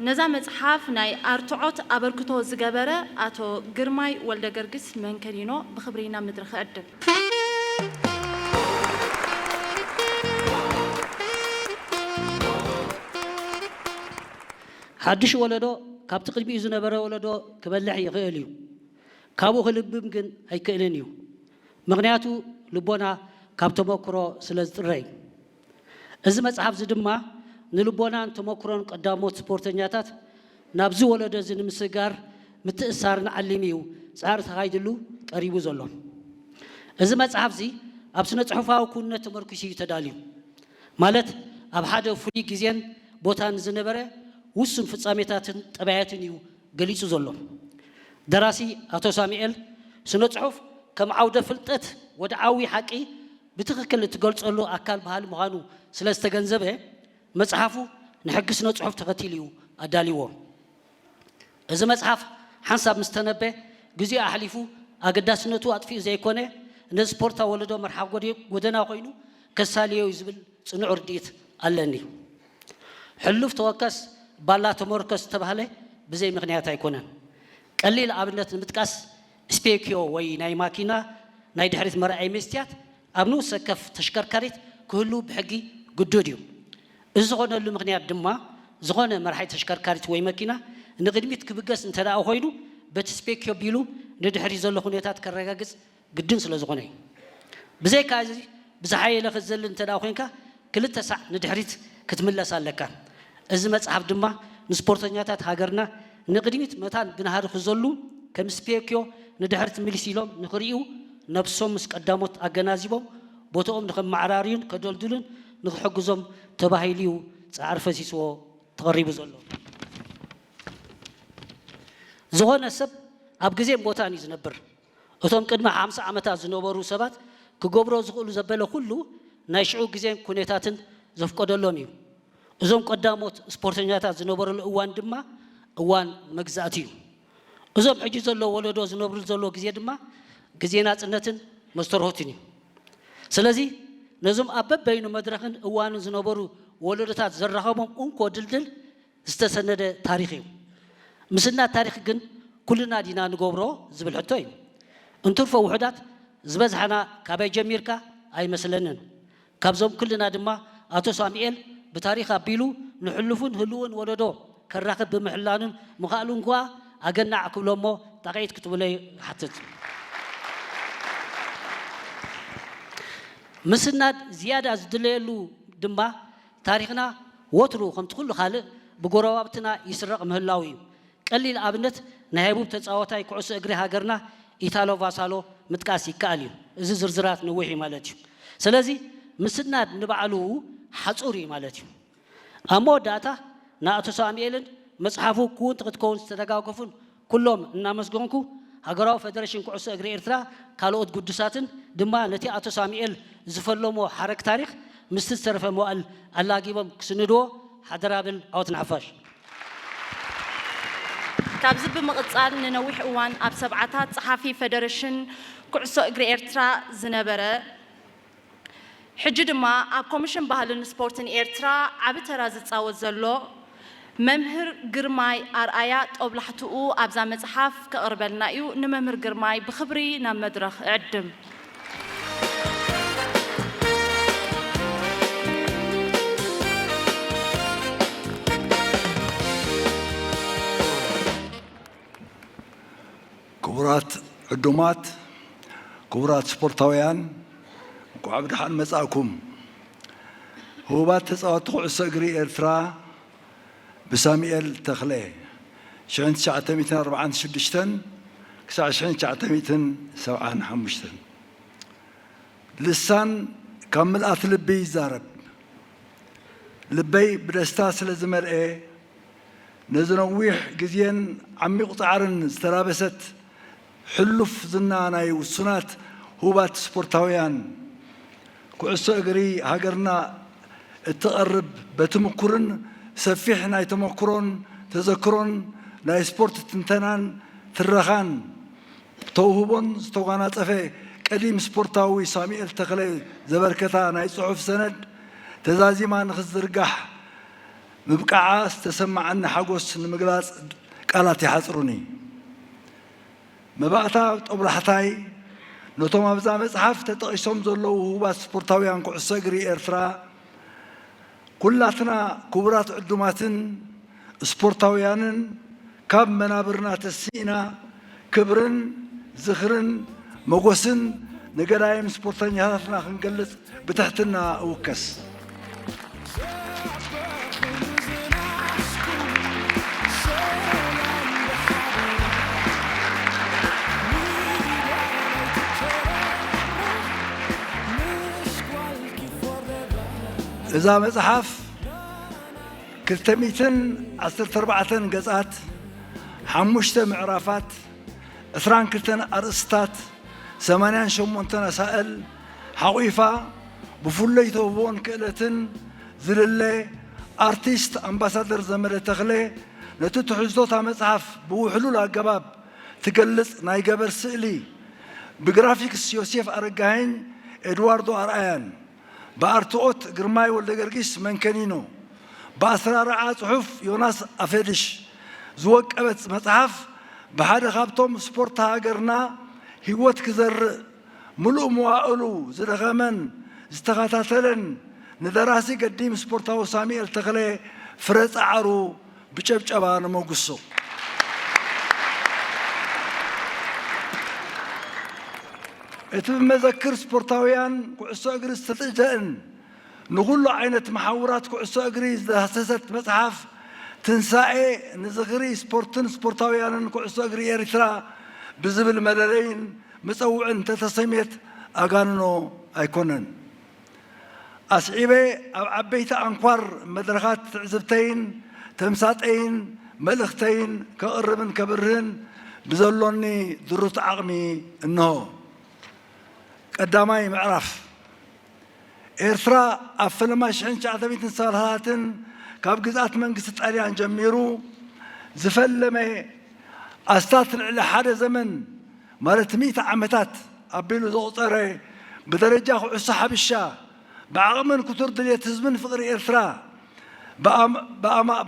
ነዛ መጽሓፍ ናይ ኣርትዖት ኣበርክቶ ዝገበረ ኣቶ ግርማይ ወልደገርግስ መንከኒኖ ብኽብሪ ናብ መድረኽ እዕድም። ሓድሽ ወለዶ ካብቲ ቅድሚኡ ዝነበረ ወለዶ ክበልሕ ይኽእል እዩ። ካብኡ ክልብም ግን ኣይክእልን እዩ። ምኽንያቱ ልቦና ካብ ተመክሮ ስለ ዝጥረ እዩ። እዚ መጽሓፍ እዚ ድማ ንልቦናን ተመክሮን ቀዳሞት ስፖርተኛታት ናብዚ ወለዶ እዚ ንምስግጋር ምትእስሳርን ዓሊሙ እዩ ጻዕሪ ተኻይድሉ ቀሪቡ ዘሎ። እዚ መጽሓፍ እዚ ኣብ ስነ ጽሑፋዊ ክውንነት ተመርኲሱ እዩ ተዳልዩ። ማለት ኣብ ሓደ ፍሉይ ግዜን ቦታን ዝነበረ ውሱን ፍጻሜታትን ጠባያትን እዩ ገሊጹ ዘሎ። ደራሲ ኣቶ ሳሙኤል ስነ ጽሑፍ ከም ዓውደ ፍልጠት ወድዓዊ ሓቂ ብትኽክል እትገልጸሉ ኣካል ባህሊ ምዃኑ ስለ ዝተገንዘበ መጽሓፉ ንሕጊ ስነ ጽሑፍ ተኸቲሉ እዩ ኣዳልይዎ። እዚ መጽሓፍ ሓንሳብ ምስ ተነበ ግዜኡ ኣሕሊፉ ኣገዳስነቱ ኣጥፊኡ ዘይኮነ ነዚ ስፖርታዊ ወለዶ መርሓ ጎደ-፣ ጎደና ኮይኑ ከሳልዮ እዩ ዝብል ጽኑዕ ርድኢት ኣለኒ። ሕሉፍ ተወከስ ባላ ተመርከስ ዝተባህለ ብዘይ ምኽንያት ኣይኮነን። ቀሊል ኣብነት ንምጥቃስ ስፔክዮ ወይ ናይ ማኪና ናይ ድሕሪት መርኣዪ መስትያት ኣብ ንኡስ ወከፍ ተሽከርካሪት ክህሉ ብሕጊ ግዱድ እዩ። እዚ ዝኾነሉ ምኽንያት ድማ ዝኾነ መርሓይ ተሽከርካሪት ወይ መኪና ንቕድሚት ክብገስ እንተ ደኣ ኮይኑ በቲ ስፔክዮ ኣቢሉ ንድሕሪት ዘሎ ኩነታት ከረጋግጽ ግድን ስለ ዝኾነ እዩ። ብዘይካ እዚ ብዝሓየለ ክትዘልል እንተ ደኣ ኮይንካ ክልተ ሳዕ ንድሕሪት ክትምለስ ኣለካ። እዚ መጽሓፍ ድማ ንስፖርተኛታት ሃገርና ንቕድሚት መታን ብናህሪ ክዘሉ ከም ስፔክዮ ንድሕሪት ምልስ ኢሎም ንኽርእዩ ነብሶም ምስ ቀዳሞት ኣገናዚቦም ቦትኦም ንኸመዓራርዩን ከደልድሉን ንኽሕግዞም ተባሂሉ እዩ ጻዕሪ ፈሲስዎ ተቐሪቡ ዘሎ። ዝኾነ ሰብ ኣብ ግዜን ቦታን እዩ ዝነብር። እቶም ቅድሚ ሓምሳ ዓመታት ዝነበሩ ሰባት ክገብሮ ዝኽእሉ ዘበለ ኩሉ ናይ ሽዑ ግዜን ኩነታትን ዘፍቀደሎም እዩ። እዞም ቀዳሞት ስፖርተኛታት ዝነበሩሉ እዋን ድማ እዋን መግዛእቲ እዩ። እዞም ሕጂ ዘለዉ ወለዶ ዝነብሩሉ ዘለዉ ግዜ ድማ ግዜ ናጽነትን መስተርሆትን እዩ። ስለዚ ነዞም ኣብ በበይኑ መድረኽን እዋንን ዝነበሩ ወለዶታት ዘራኸቦም እንኮ ድልድል ዝተሰነደ ታሪኽ እዩ። ምስናድ ታሪኽ ግን ኩልና ዲና ንገብሮ ዝብል ሕቶ እዩ። እንትርፎ ውሑዳት ዝበዝሓና ካበይ ጀሚርካ ኣይመስለንን። ካብዞም ኩልና ድማ ኣቶ ሳሙኤል ብታሪኽ ኣቢሉ ንሕሉፍን ህሉውን ወለዶ ከራኽብ ብምሕላኑን ምኽኣሉን ከኣ ኣገናዕ ክብሎ እሞ ጣቕዒት ክትብለይ እሓትት። ምስናድ ዝያዳ ዝድለየሉ ድማ ታሪኽና ወትሩ ከምቲ ኩሉ ካልእ ብጎረባብትና ይስረቕ ምህላው እዩ። ቀሊል ኣብነት ናይ ህቡብ ተጻዋታይ ኩዕሶ እግሪ ሃገርና ኢታሎ ቫሳሎ ምጥቃስ ይከኣል እዩ። እዚ ዝርዝራት ነዊሕ እዩ ማለት እዩ። ስለዚ ምስናድ ንባዕሉ ሓጹር እዩ ማለት እዩ። ኣብ መወዳእታ ንኣቶ ሳሙኤልን መጽሓፉ ክውን ክትከውን ዝተደጋገፉን ኩሎም እናመስገንኩ፣ ሃገራዊ ፈደረሽን ኩዕሶ እግሪ ኤርትራ ካልኦት ግዱሳትን ድማ ነቲ ኣቶ ሳሙኤል ዝፈለሞ ሓረግ ታሪኽ ምስቲ ዝተረፈ መዋእል ኣላጊቦም ክስንድዎ ሓደራ ብል። ዓወት ንሓፋሽ። ካብዚ ብምቕጻል ንነዊሕ እዋን ኣብ ሰብዓታት ጸሓፊ ፈደረሽን ኩዕሶ እግሪ ኤርትራ ዝነበረ፣ ሕጂ ድማ ኣብ ኮሚሽን ባህልን ስፖርትን ኤርትራ ዓቢ ተራ ዝጻወት ዘሎ መምህር ግርማይ ኣርኣያ ጦብላሕትኡ ኣብዛ መጽሓፍ ከቕርበልና እዩ። ንመምህር ግርማይ ብኽብሪ ናብ መድረኽ እዕድም። ክቡራት ዕዱማት፣ ክቡራት ስፖርታውያን፣ እንኳዕ ብደሓን መጻእኩም። ህቡባት ተጻወትቲ ኩዕሶ እግሪ ኤርትራ ብሳሙኤል ተኽለ፣ ሽሕን ትሽዓተ ሚእትን ኣርባዓን ሽዱሽተን ክሳዕ ሽሕን ትሽዓተ ሚእትን ሰብዓን ሓሙሽተን። ልሳን ካብ ምልኣት ልቢ ይዛረብ። ልበይ ብደስታ ስለ ዝመልኤ፣ ነዚ ነዊሕ ግዜን ዓሚቕ ጻዕርን ዝተላበሰት ሕሉፍ ዝና ናይ ውሱናት ህቡባት ስፖርታውያን ኩዕሶ እግሪ ሃገርና እትቐርብ፣ በቲ ምኩርን ሰፊሕ ናይ ተመኩሮን ተዘክሮን ናይ ስፖርት ትንተናን ትረኻን ተውህቦን ዝተጓናጸፈ ቀዲም ስፖርታዊ ሳሙኤል ተኽለ ዘበርከታ ናይ ጽሑፍ ሰነድ ተዛዚማ ንኽትዝርጋሕ ምብቃዓ ዝተሰማዓኒ ሓጎስ ንምግላጽ ቃላት ይሓጽሩኒ። መባእታ ጦብላሕታይ ነቶም ኣብዛ መጽሓፍ ተጠቒሶም ዘለዉ ህቡባት ስፖርታውያን ኩዕሶ እግሪ ኤርትራ፣ ኩላትና ክቡራት ዕዱማትን ስፖርታውያንን ካብ መናብርና ተሲእና ክብርን ዝኽርን መጎስን ንገዳይም ስፖርተኛታትና ክንገልጽ ብትሕትና እውከስ። እዛ መጽሓፍ ክልተ ሚእትን ዓሰርተ ኣርባዕተን ገጻት፣ ሓሙሽተ ምዕራፋት፣ ዕስራን ክልተን ኣርእስታት፣ ሰማንያን ሸሞንተን ኣሳእል ሓቑፋ፣ ብፍሉይ ተውህቦን ክእለትን ዝልለ ኣርቲስት ኣምባሳደር ዘመደ ተኽለ ነቲ ትሕዝቶታ መጽሓፍ ብውሕሉል ኣገባብ ትገልጽ ናይ ገበር ስእሊ ብግራፊክስ ዮሴፍ ኣረጋኸኝ፣ ኤድዋርዶ ኣርኣያን፣ ብኣርትዖት ግርማይ ወልደገርጊስ መንከኒኖ፣ ብኣስራርዓ ጽሑፍ ዮናስ ኣፈድሽ ዝወቀበት መጽሓፍ፣ ብሓደ ካብቶም ስፖርት ሃገርና ህይወት ክዘርእ ምሉእ መዋእሉ ዝደኸመን ዝተኸታተለን ንደራሲ ገዲም ስፖርታዊ ሳሙኤል ተኽለ ፍረ ጻዕሩ ብጨብጨባ ነመጉሶ። እቲ ብመዘክር ስፖርታውያን ኩዕሶ እግሪ ዝተጥጀእን ንኹሉ ዓይነት መሓውራት ኩዕሶ እግሪ ዝዳህሰሰት መጽሓፍ ትንሳኤ ንዝኽሪ ስፖርትን ስፖርታውያንን ኩዕሶ እግሪ ኤርትራ ብዝብል መለለይን መጸውዕን እንተተሰምየት ኣጋንኖ ኣይኮነን። ኣስዒበ ኣብ ዓበይቲ ኣንኳር መድረኻት ትዕዝብተይን ተምሳጠይን መልእኽተይን ከቕርብን ከብርህን ብዘሎኒ ድሩት ዓቕሚ እንሆ። ቀዳማይ ምዕራፍ። ኤርትራ ኣብ ፈለማ ሽሕን ትሽዓተ ሚእትን ሰላሳታትን ካብ ግዝኣት መንግስቲ ጣልያን ጀሚሩ ዝፈለመ ኣስታት ልዕሊ ሓደ ዘመን ማለት ሚእቲ ዓመታት ኣቢሉ ዘቑጸረ ብደረጃ ኩዕሶ ሓብሻ ብዓቕምን ክቱር ድልየት ህዝብን ፍቕሪ ኤርትራ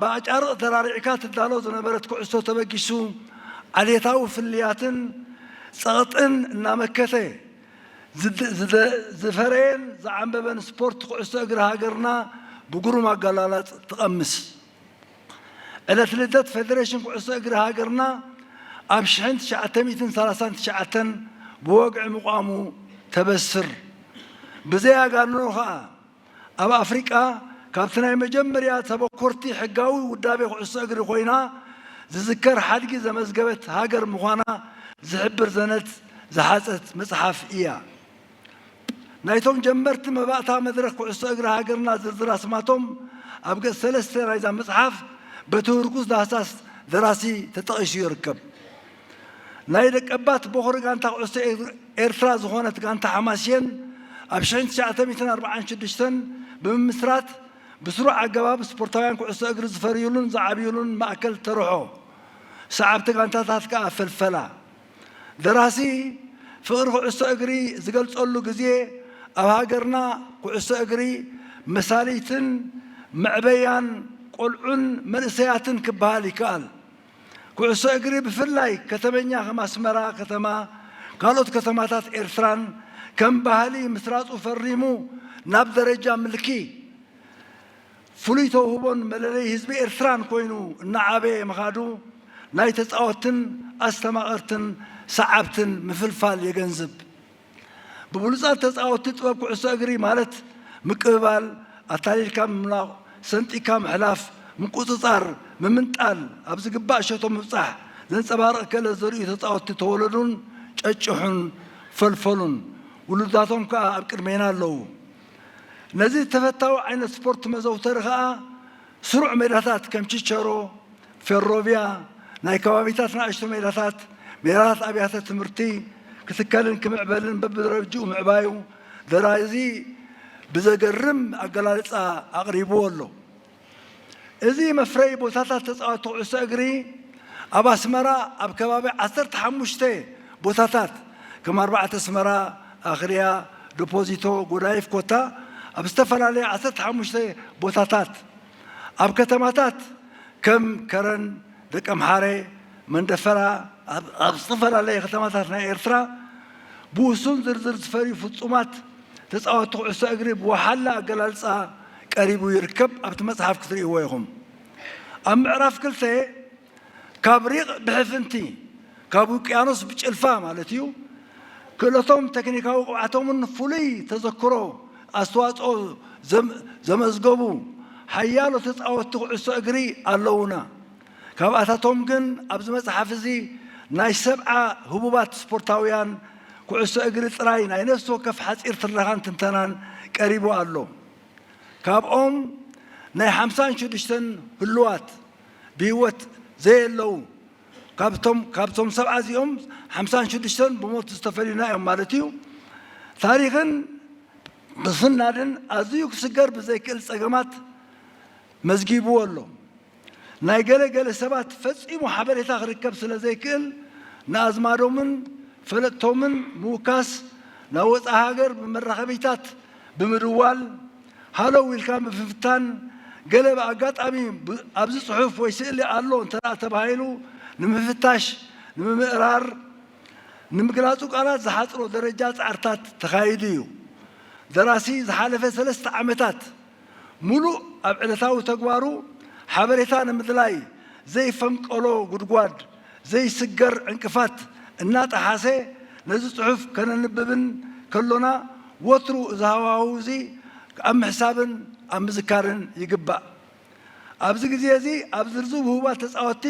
ብኣጫርቕ ተራሪዕካ ትዳሎ ዝነበረት ኩዕሶ ተበጊሱ ዓሌታዊ ፍልልያትን ጸቕጥን እናመከተ ዝፈረየን ዝዓምበበን ስፖርት ኩዕሶ እግሪ ሃገርና ብግሩም ኣገላላጽ ትቐምስ። ዕለት ልደት ፌደሬሽን ኩዕሶ እግሪ ሃገርና ኣብ ሽሕን ትሽዓተ ሚእትን ሰላሳን ትሽዓተን ብወግዒ ምቋሙ ተበስር። ብዘይ ኣጋንኖ ከኣ ኣብ ኣፍሪቃ ካብቲ ናይ መጀመርያ ተበኮርቲ ሕጋዊ ውዳቤ ኩዕሶ እግሪ ኮይና ዝዝከር ሓድጊ ዘመዝገበት ሃገር ምዃና ዝሕብር ዘነት ዝሓጸት መጽሓፍ እያ። ናይቶም ጀመርቲ መባእታ መድረኽ ኩዕሶ እግሪ ሃገርና ዝርዝር ኣስማቶም ኣብ ገጽ ሰለስተ ናይዛ መጽሓፍ በቲ ህርኩስ ዳህሳስ ደራሲ ተጠቒሱ ይርከብ። ናይ ደቀባት ቦኽሪ ጋንታ ኩዕሶ ኤር-፣ ኤርትራ ዝኾነት ጋንታ ሓማስየን ኣብ ሽሕን ትሽዓተ ሚእትን ኣርባዓን ሽዱሽተን ብምምስራት ብስሩዕ ኣገባብ ስፖርታውያን ኩዕሶ እግሪ ዝፈርዩሉን ዝዓብዩሉን ማእከል ተርሖ፣ ሰዓብቲ ጋንታታት ከኣ ፈልፈላ። ደራሲ ፍቕሪ ኩዕሶ እግሪ ዝገልጸሉ ግዜ ኣብ ሃገርና ኩዕሶ እግሪ መሳልይትን መዕበያን ቆልዑን መንእሰያትን ክበሃል ይከኣል። ኩዕሶ እግሪ ብፍላይ ከተመኛ ከም ኣስመራ ከተማ፣ ካልኦት ከተማታት ኤርትራን ከም ባህሊ ምስራጹ ፈሪሙ ናብ ደረጃ ምልኪ ፍሉይ ተውህቦን መለለይ ህዝቢ ኤርትራን ኮይኑ እናዓበየ ምኻዱ ናይ ተጻወትትን ኣስተማቐርትን ሰዓብትን ምፍልፋል የገንዝብ። ብብሉጻት ተጻወትቲ ጥበብ ኩዕሶ እግሪ ማለት ምቅብባል፣ ኣታሊልካ ምምላቕ፣ ሰንጢካ ምሕላፍ፣ ምቁጽጻር፣ ምምንጣል፣ ኣብ ዝግባእ ሸቶ ምብጻሕ ዘንጸባርቕ ክእለት ዘርእዩ ተጻወትቲ ተወለዱን ጨጭሑን ፈልፈሉን። ውሉዳቶም ከኣ ኣብ ቅድሜና ኣለዉ። ነዚ ተፈታዊ ዓይነት ስፖርት መዘውተሪ ከኣ ስሩዕ ሜዳታት ከም ችቸሮ፣ ፌሮቪያ፣ ናይ ከባቢታት ንኣሽቱ ሜዳታት፣ ሜዳታት ኣብያተ ትምህርቲ ክትከልን ክምዕበልን በብደረጅኡ ምዕባዩ ደራሲ ብዘገርም ኣገላልጻ ኣቕሪብዎ ኣሎ። እዚ መፍረዪ ቦታታት ተጻወትቲ ኩዕሶ እግሪ ኣብ ኣስመራ ኣብ ከባቢ ዓሰርተ ሓሙሽተ ቦታታት ከም ኣርባዕተ ኣስመራ፣ ኣኽርያ፣ ዶፖዚቶ፣ ጎዳይፍ ኮታ ኣብ ዝተፈላለየ ዓሰርተ ሓሙሽተ ቦታታት ኣብ ከተማታት ከም ከረን፣ ደቀምሓረ፣ መንደፈራ ኣብ፣ ኣብ ዝተፈላለየ ከተማታት ናይ ኤርትራ ብውሱን ዝርዝር ዝፈርዩ ፍጹማት ተጻወትቲ ኩዕሶ እግሪ ብወሓላ ኣገላልጻ ቀሪቡ ይርከብ። ኣብቲ መጽሓፍ ክትርእይዎ ኢኹም። ኣብ ምዕራፍ ክልተ ካብ ሪቕ ብሕፍንቲ፣ ካብ ውቅያኖስ ብጭልፋ ማለት እዩ፣ ክእለቶም፣ ቴክኒካዊ ቅብዓቶምን ፍሉይ ተዘክሮ ኣስተዋጽኦ ዘም-፣ ዘመዝገቡ ሓያሎ ተጻወትቲ ኩዕሶ እግሪ ኣለዉና። ካብኣታቶም ግን ኣብዚ መጽሓፍ እዚ ናይ ሰብዓ ህቡባት ስፖርታውያን ኩዕሶ እግሪ ጥራይ ናይ ነፍሲ ወከፍ ሓጺር ትረኻን ትንተናን ቀሪቡ ኣሎ። ካብኦም ናይ ሓምሳን ሽዱሽተን ህሉዋት ብህይወት ዘየለዉ፣ ካብቶም፣ ካብቶም ሰብዓ እዚኦም ሓምሳን ሽዱሽተን ብሞት ዝተፈልዩና እዮም ማለት እዩ። ታሪኽን ምስናድን ኣዝዩ ክስገር ብዘይክእል ጸገማት መዝጊብዎ ኣሎ። ናይ ገለ ገለ ሰባት ፈጺሙ ሓበሬታ ክርከብ ስለ ዘይክእል፣ ንኣዝማዶምን ፈለጥቶምን ምውካስ፣ ናብ ወጻኢ ሃገር ብመራኸቢታት ብምድዋል፣ ሃለው ኢልካ ምፍታን፣ ገለ ብኣጋጣሚ ብ-፣ ኣብዚ ጽሑፍ ወይ ስእሊ ኣሎ እንተ ደኣ ተባሂሉ ንምፍታሽ፣ ንምምእራር፣ ንምግላጹ ቃላት ዝሓጽሮ ደረጃ ጻዕርታት ተኻይዱ እዩ። ደራሲ ዝሓለፈ ሰለስተ ዓመታት ምሉእ ኣብ ዕለታዊ ተግባሩ ሓበሬታ ንምድላይ ዘይፈንቀሎ ጉድጓድ፣ ዘይስገር ዕንቅፋት እናጠሓሰ ነዚ ጽሑፍ ከነንብብን ከሎና ወትሩ እዚ ሃዋህው እዚ ኣብ ምሕሳብን ኣብ ምዝካርን ይግባእ። ኣብዚ ግዜ እዚ ኣብ ዝርዝር ውሁባት ተጻወትቲ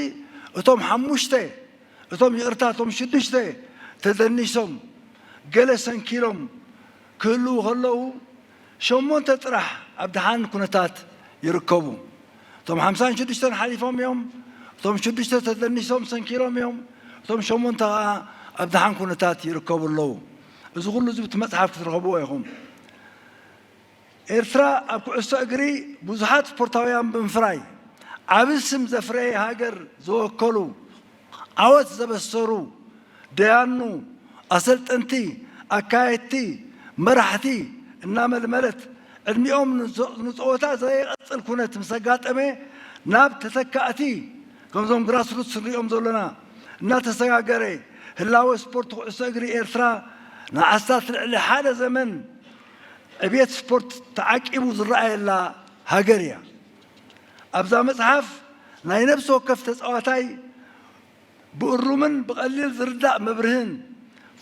እቶም ሓሙሽተ፣ እቶም ይቕርታ፣ እቶም ሽዱሽተ ተደኒሶም ገለ ሰንኪሎም ክህልዉ ከለዉ፣ ሸሞንተ ጥራሕ ኣብ ደሓን ኩነታት ይርከቡ። እቶም ሓምሳን ሽዱሽተን ሓሊፎም እዮም። እቶም ሽዱሽተ ተደኒሶም ሰንኪሎም እዮም። እቶም ሸሞንተ ኸኣ ኣብ ደሓን ኩነታት ይርከቡ ኣለዉ። እዚ ኩሉ እዚ ብቲ መጽሓፍ ክትረኽብዎ ኢኹም። ኤርትራ ኣብ ኩዕሶ እግሪ ብዙሓት ስፖርታውያን ብምፍራይ ዓቢ ስም ዘፍረየ ሃገር ዘወከሉ ዓወት ዘበሰሩ ደያኑ፣ ኣሰልጠንቲ፣ ኣካየድቲ፣ መራሕቲ እናመልመለት ዕድሚኦም ንዞ-፣ ንጸወታ ዘይቐጽል ኩነት ምስ ኣጋጠመ ናብ ተተካእቲ ከምዞም ግራስሩትስ ንሪኦም ዘለና እናተሰጋገረ ህላወ ስፖርት ኩዕሶ እግሪ ኤርትራ ንኣስታት ልዕሊ ሓደ ዘመን ዕብየት ስፖርት ተዓቂቡ ዝረኣየላ ሃገር እያ። ኣብዛ መጽሓፍ ናይ ነፍሲ ወከፍ ተጻዋታይ ብእሩምን ብቐሊል ዝርዳእ መብርህን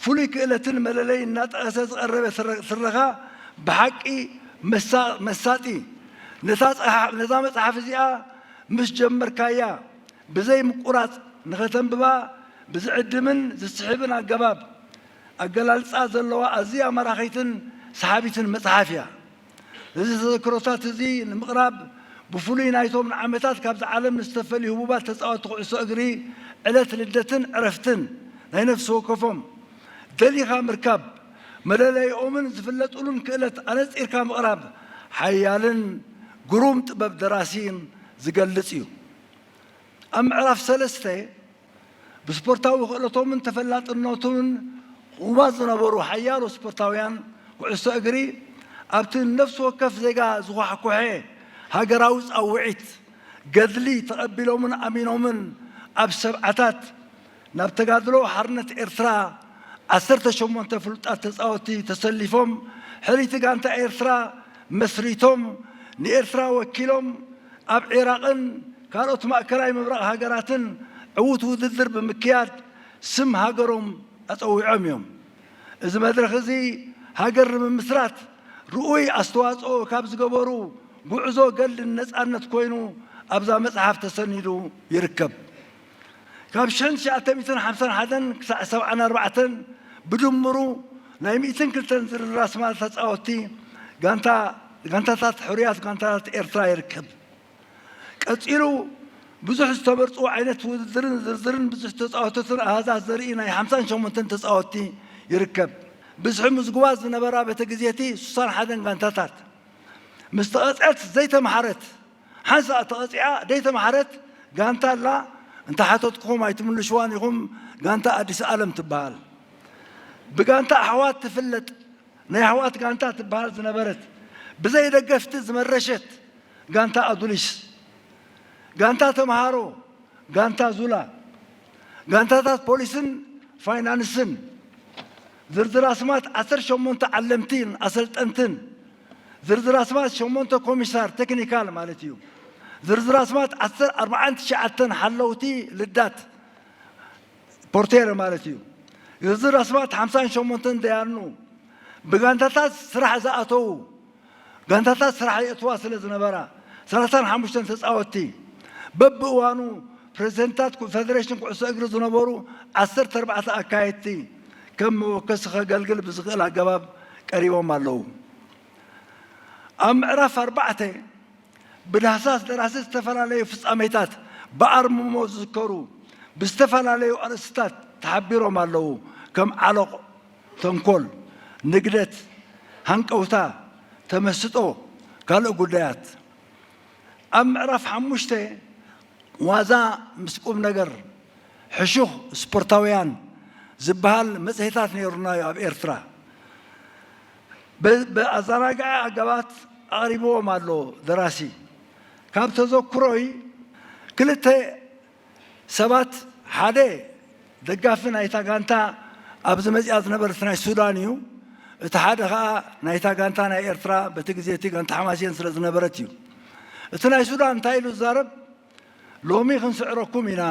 ፍሉይ ክእለትን መለለይ እናጠቐሰ ዝቐረበ ትረ-፣ ትረኻ ብሓቂ መሳ-፣ መሳጢ። ነታ ጸሓ-፣ ነዛ መጽሓፍ እዚኣ ምስ ጀመርካያ ብዘይ ምቁራጽ ንኸተንብባ ብዝዕድምን ዝስሕብን ኣገባብ ኣገላልጻ ዘለዋ ኣዝያ ማራኺትን ሰሓቢትን መጽሓፍ እያ። እዚ ተዘክሮታት እዚ ንምቕራብ ብፍሉይ ናይቶም ንዓመታት ካብዚ ዓለም ንዝተፈልዩ ህቡባት ተጻወትቲ ኩዕሶ እግሪ ዕለት ልደትን ዕረፍትን ናይ ነፍሲ ወከፎም ደሊኻ ምርካብ መለለይኦምን ዝፍለጡሉን ክእለት ኣነጺርካ ምቕራብ ሓያልን ግሩም ጥበብ ደራሲን ዝገልጽ እዩ። ኣብ ምዕራፍ ሰለስተ ብስፖርታዊ ክእለቶምን ተፈላጥነቶምን ህቡባት ዝነበሩ ሓያሎ ስፖርታውያን ኩዕሶ እግሪ ኣብቲ ነፍሲ ወከፍ ዜጋ ዝኳሕኮሐ ሃገራዊ ጻውዒት ገድሊ ተቐቢሎምን ኣሚኖምን ኣብ ሰብዓታት ናብ ተጋድሎ ሓርነት ኤርትራ ዓሰርተ ሸሞንተ ፍሉጣት ተጻወትቲ ተሰሊፎም ሕልይቲ ጋንታ ኤርትራ መስሪቶም ንኤርትራ ወኪሎም ኣብ ዒራቕን ካልኦት ማእከላይ ምብራቕ ሃገራትን ዕዉት ውድድር ብምክያድ ስም ሃገሮም ኣጸዊዖም እዮም። እዚ መድረኽ እዚ ሃገር ንምምስራት ርኡይ ኣስተዋጽኦ ካብ ዝገበሩ ጉዕዞ ገድልን ነጻነት ኮይኑ ኣብዛ መጽሓፍ ተሰኒዱ ይርከብ። ካብ ሽሕን ትሽዓተ ሚእትን ሓምሳን ሓደን ክሳዕ ሰብዓን ኣርባዕተን ብድምሩ ናይ ሚእትን ክልተን ዝርዝር ኣስማት ተጻወትቲ ጋንታ፣ ጋንታታት ሕሩያት ጋንታታት ኤርትራ ይርከብ። ቀጺሉ ብዙሕ ዝተመርጹ ዓይነት ውድድርን ዝርዝርን ብዙሕ ተጻወትትን ኣሃዛት ዘርኢ ናይ ሓምሳን ሸሞንተን ተጻወትቲ ይርከብ። ብዝሒ ምዝጉባት ዝነበራ በቲ ግዜ እቲ ሱሳን ሓደን ጋንታታት ምስ ተቐጽዐት ዘይተምሃረት ሓንሳእ ተቐጺዓ ደይተምሃረት ጋንታ ኣላ። እንተሓተትኩኹም ኣይትምልሽዋን ኢኹም። ጋንታ ኣዲስ ኣለም ትበሃል። ብጋንታ ኣሕዋት ትፍለጥ ናይ ኣሕዋት ጋንታ ትበሃል ዝነበረት ብዘይ ደገፍቲ ዝመረሸት ጋንታ ኣዱሊስ፣ ጋንታ ተምሃሮ፣ ጋንታ ዙላ፣ ጋንታታት ፖሊስን ፋይናንስን ዝርዝር ኣስማት ዓሰርተ ሸሞንተ ዓለምቲን ኣሰልጠንትን ዝርዝር ኣስማት ሸሞንተ ኮሚሳር ቴክኒካል ማለት እዩ። ዝርዝር ኣስማት ዓሰርተ ኣርባዓን ትሽዓተን ሓለውቲ ልዳት ፖርቴር ማለት እዩ። ዝርዝር ኣስማት ሓምሳን ሸሞንተን ደያኑ ብጋንታታት ስራሕ ዝኣተዉ ጋንታታት ስራሕ የእትዋ ስለ ዝነበራ ሰላሳን ሓሙሽተን ተጻወትቲ በብእዋኑ ፕሬዚደንታት ኩ- ፌደሬሽን ኩዕሶ እግሪ ዝነበሩ ዓሰርተ ኣርባዕተ ኣካየድቲ ከም መወከሲ ከገልግል ብዝኽእል ኣገባብ ቀሪቦም ኣለዉ። ኣብ ምዕራፍ ኣርባዕተ ብዳህሳስ ደራሲ ዝተፈላለዩ ፍጻሜታት ብኣርምሞ ዝዝከሩ ብዝተፈላለዩ ኣርእስትታት ተሓቢሮም ኣለዉ። ከም ዓሎቕ፣ ተንኮል፣ ንግደት፣ ሃንቀውታ፣ ተመስጦ፣ ካልእ ጉዳያት። ኣብ ምዕራፍ ሓሙሽተ ዋዛ ምስ ቁም ነገር ሕሹኽ ስፖርታውያን ዝበሃል መጽሔታት ነይሩና እዩ ኣብ ኤርትራ። ብ- ብኣዘናግዓ ኣገባት ኣቕሪብዎም ኣሎ ደራሲ። ካብ ተዘክሮይ ክልተ ሰባት ሓደ ደጋፊ ናይታ ጋንታ ኣብዚ መጺኣ ዝነበረት ናይ ሱዳን እዩ። እቲ ሓደ ኸኣ ናይታ ጋንታ ናይ ኤርትራ በቲ ግዜ እቲ ጋንታ ሓማሴን ስለ ዝነበረት እዩ። እቲ ናይ ሱዳን እንታይ ኢሉ ዝዛረብ? ሎሚ ክንስዕረኩም ኢና።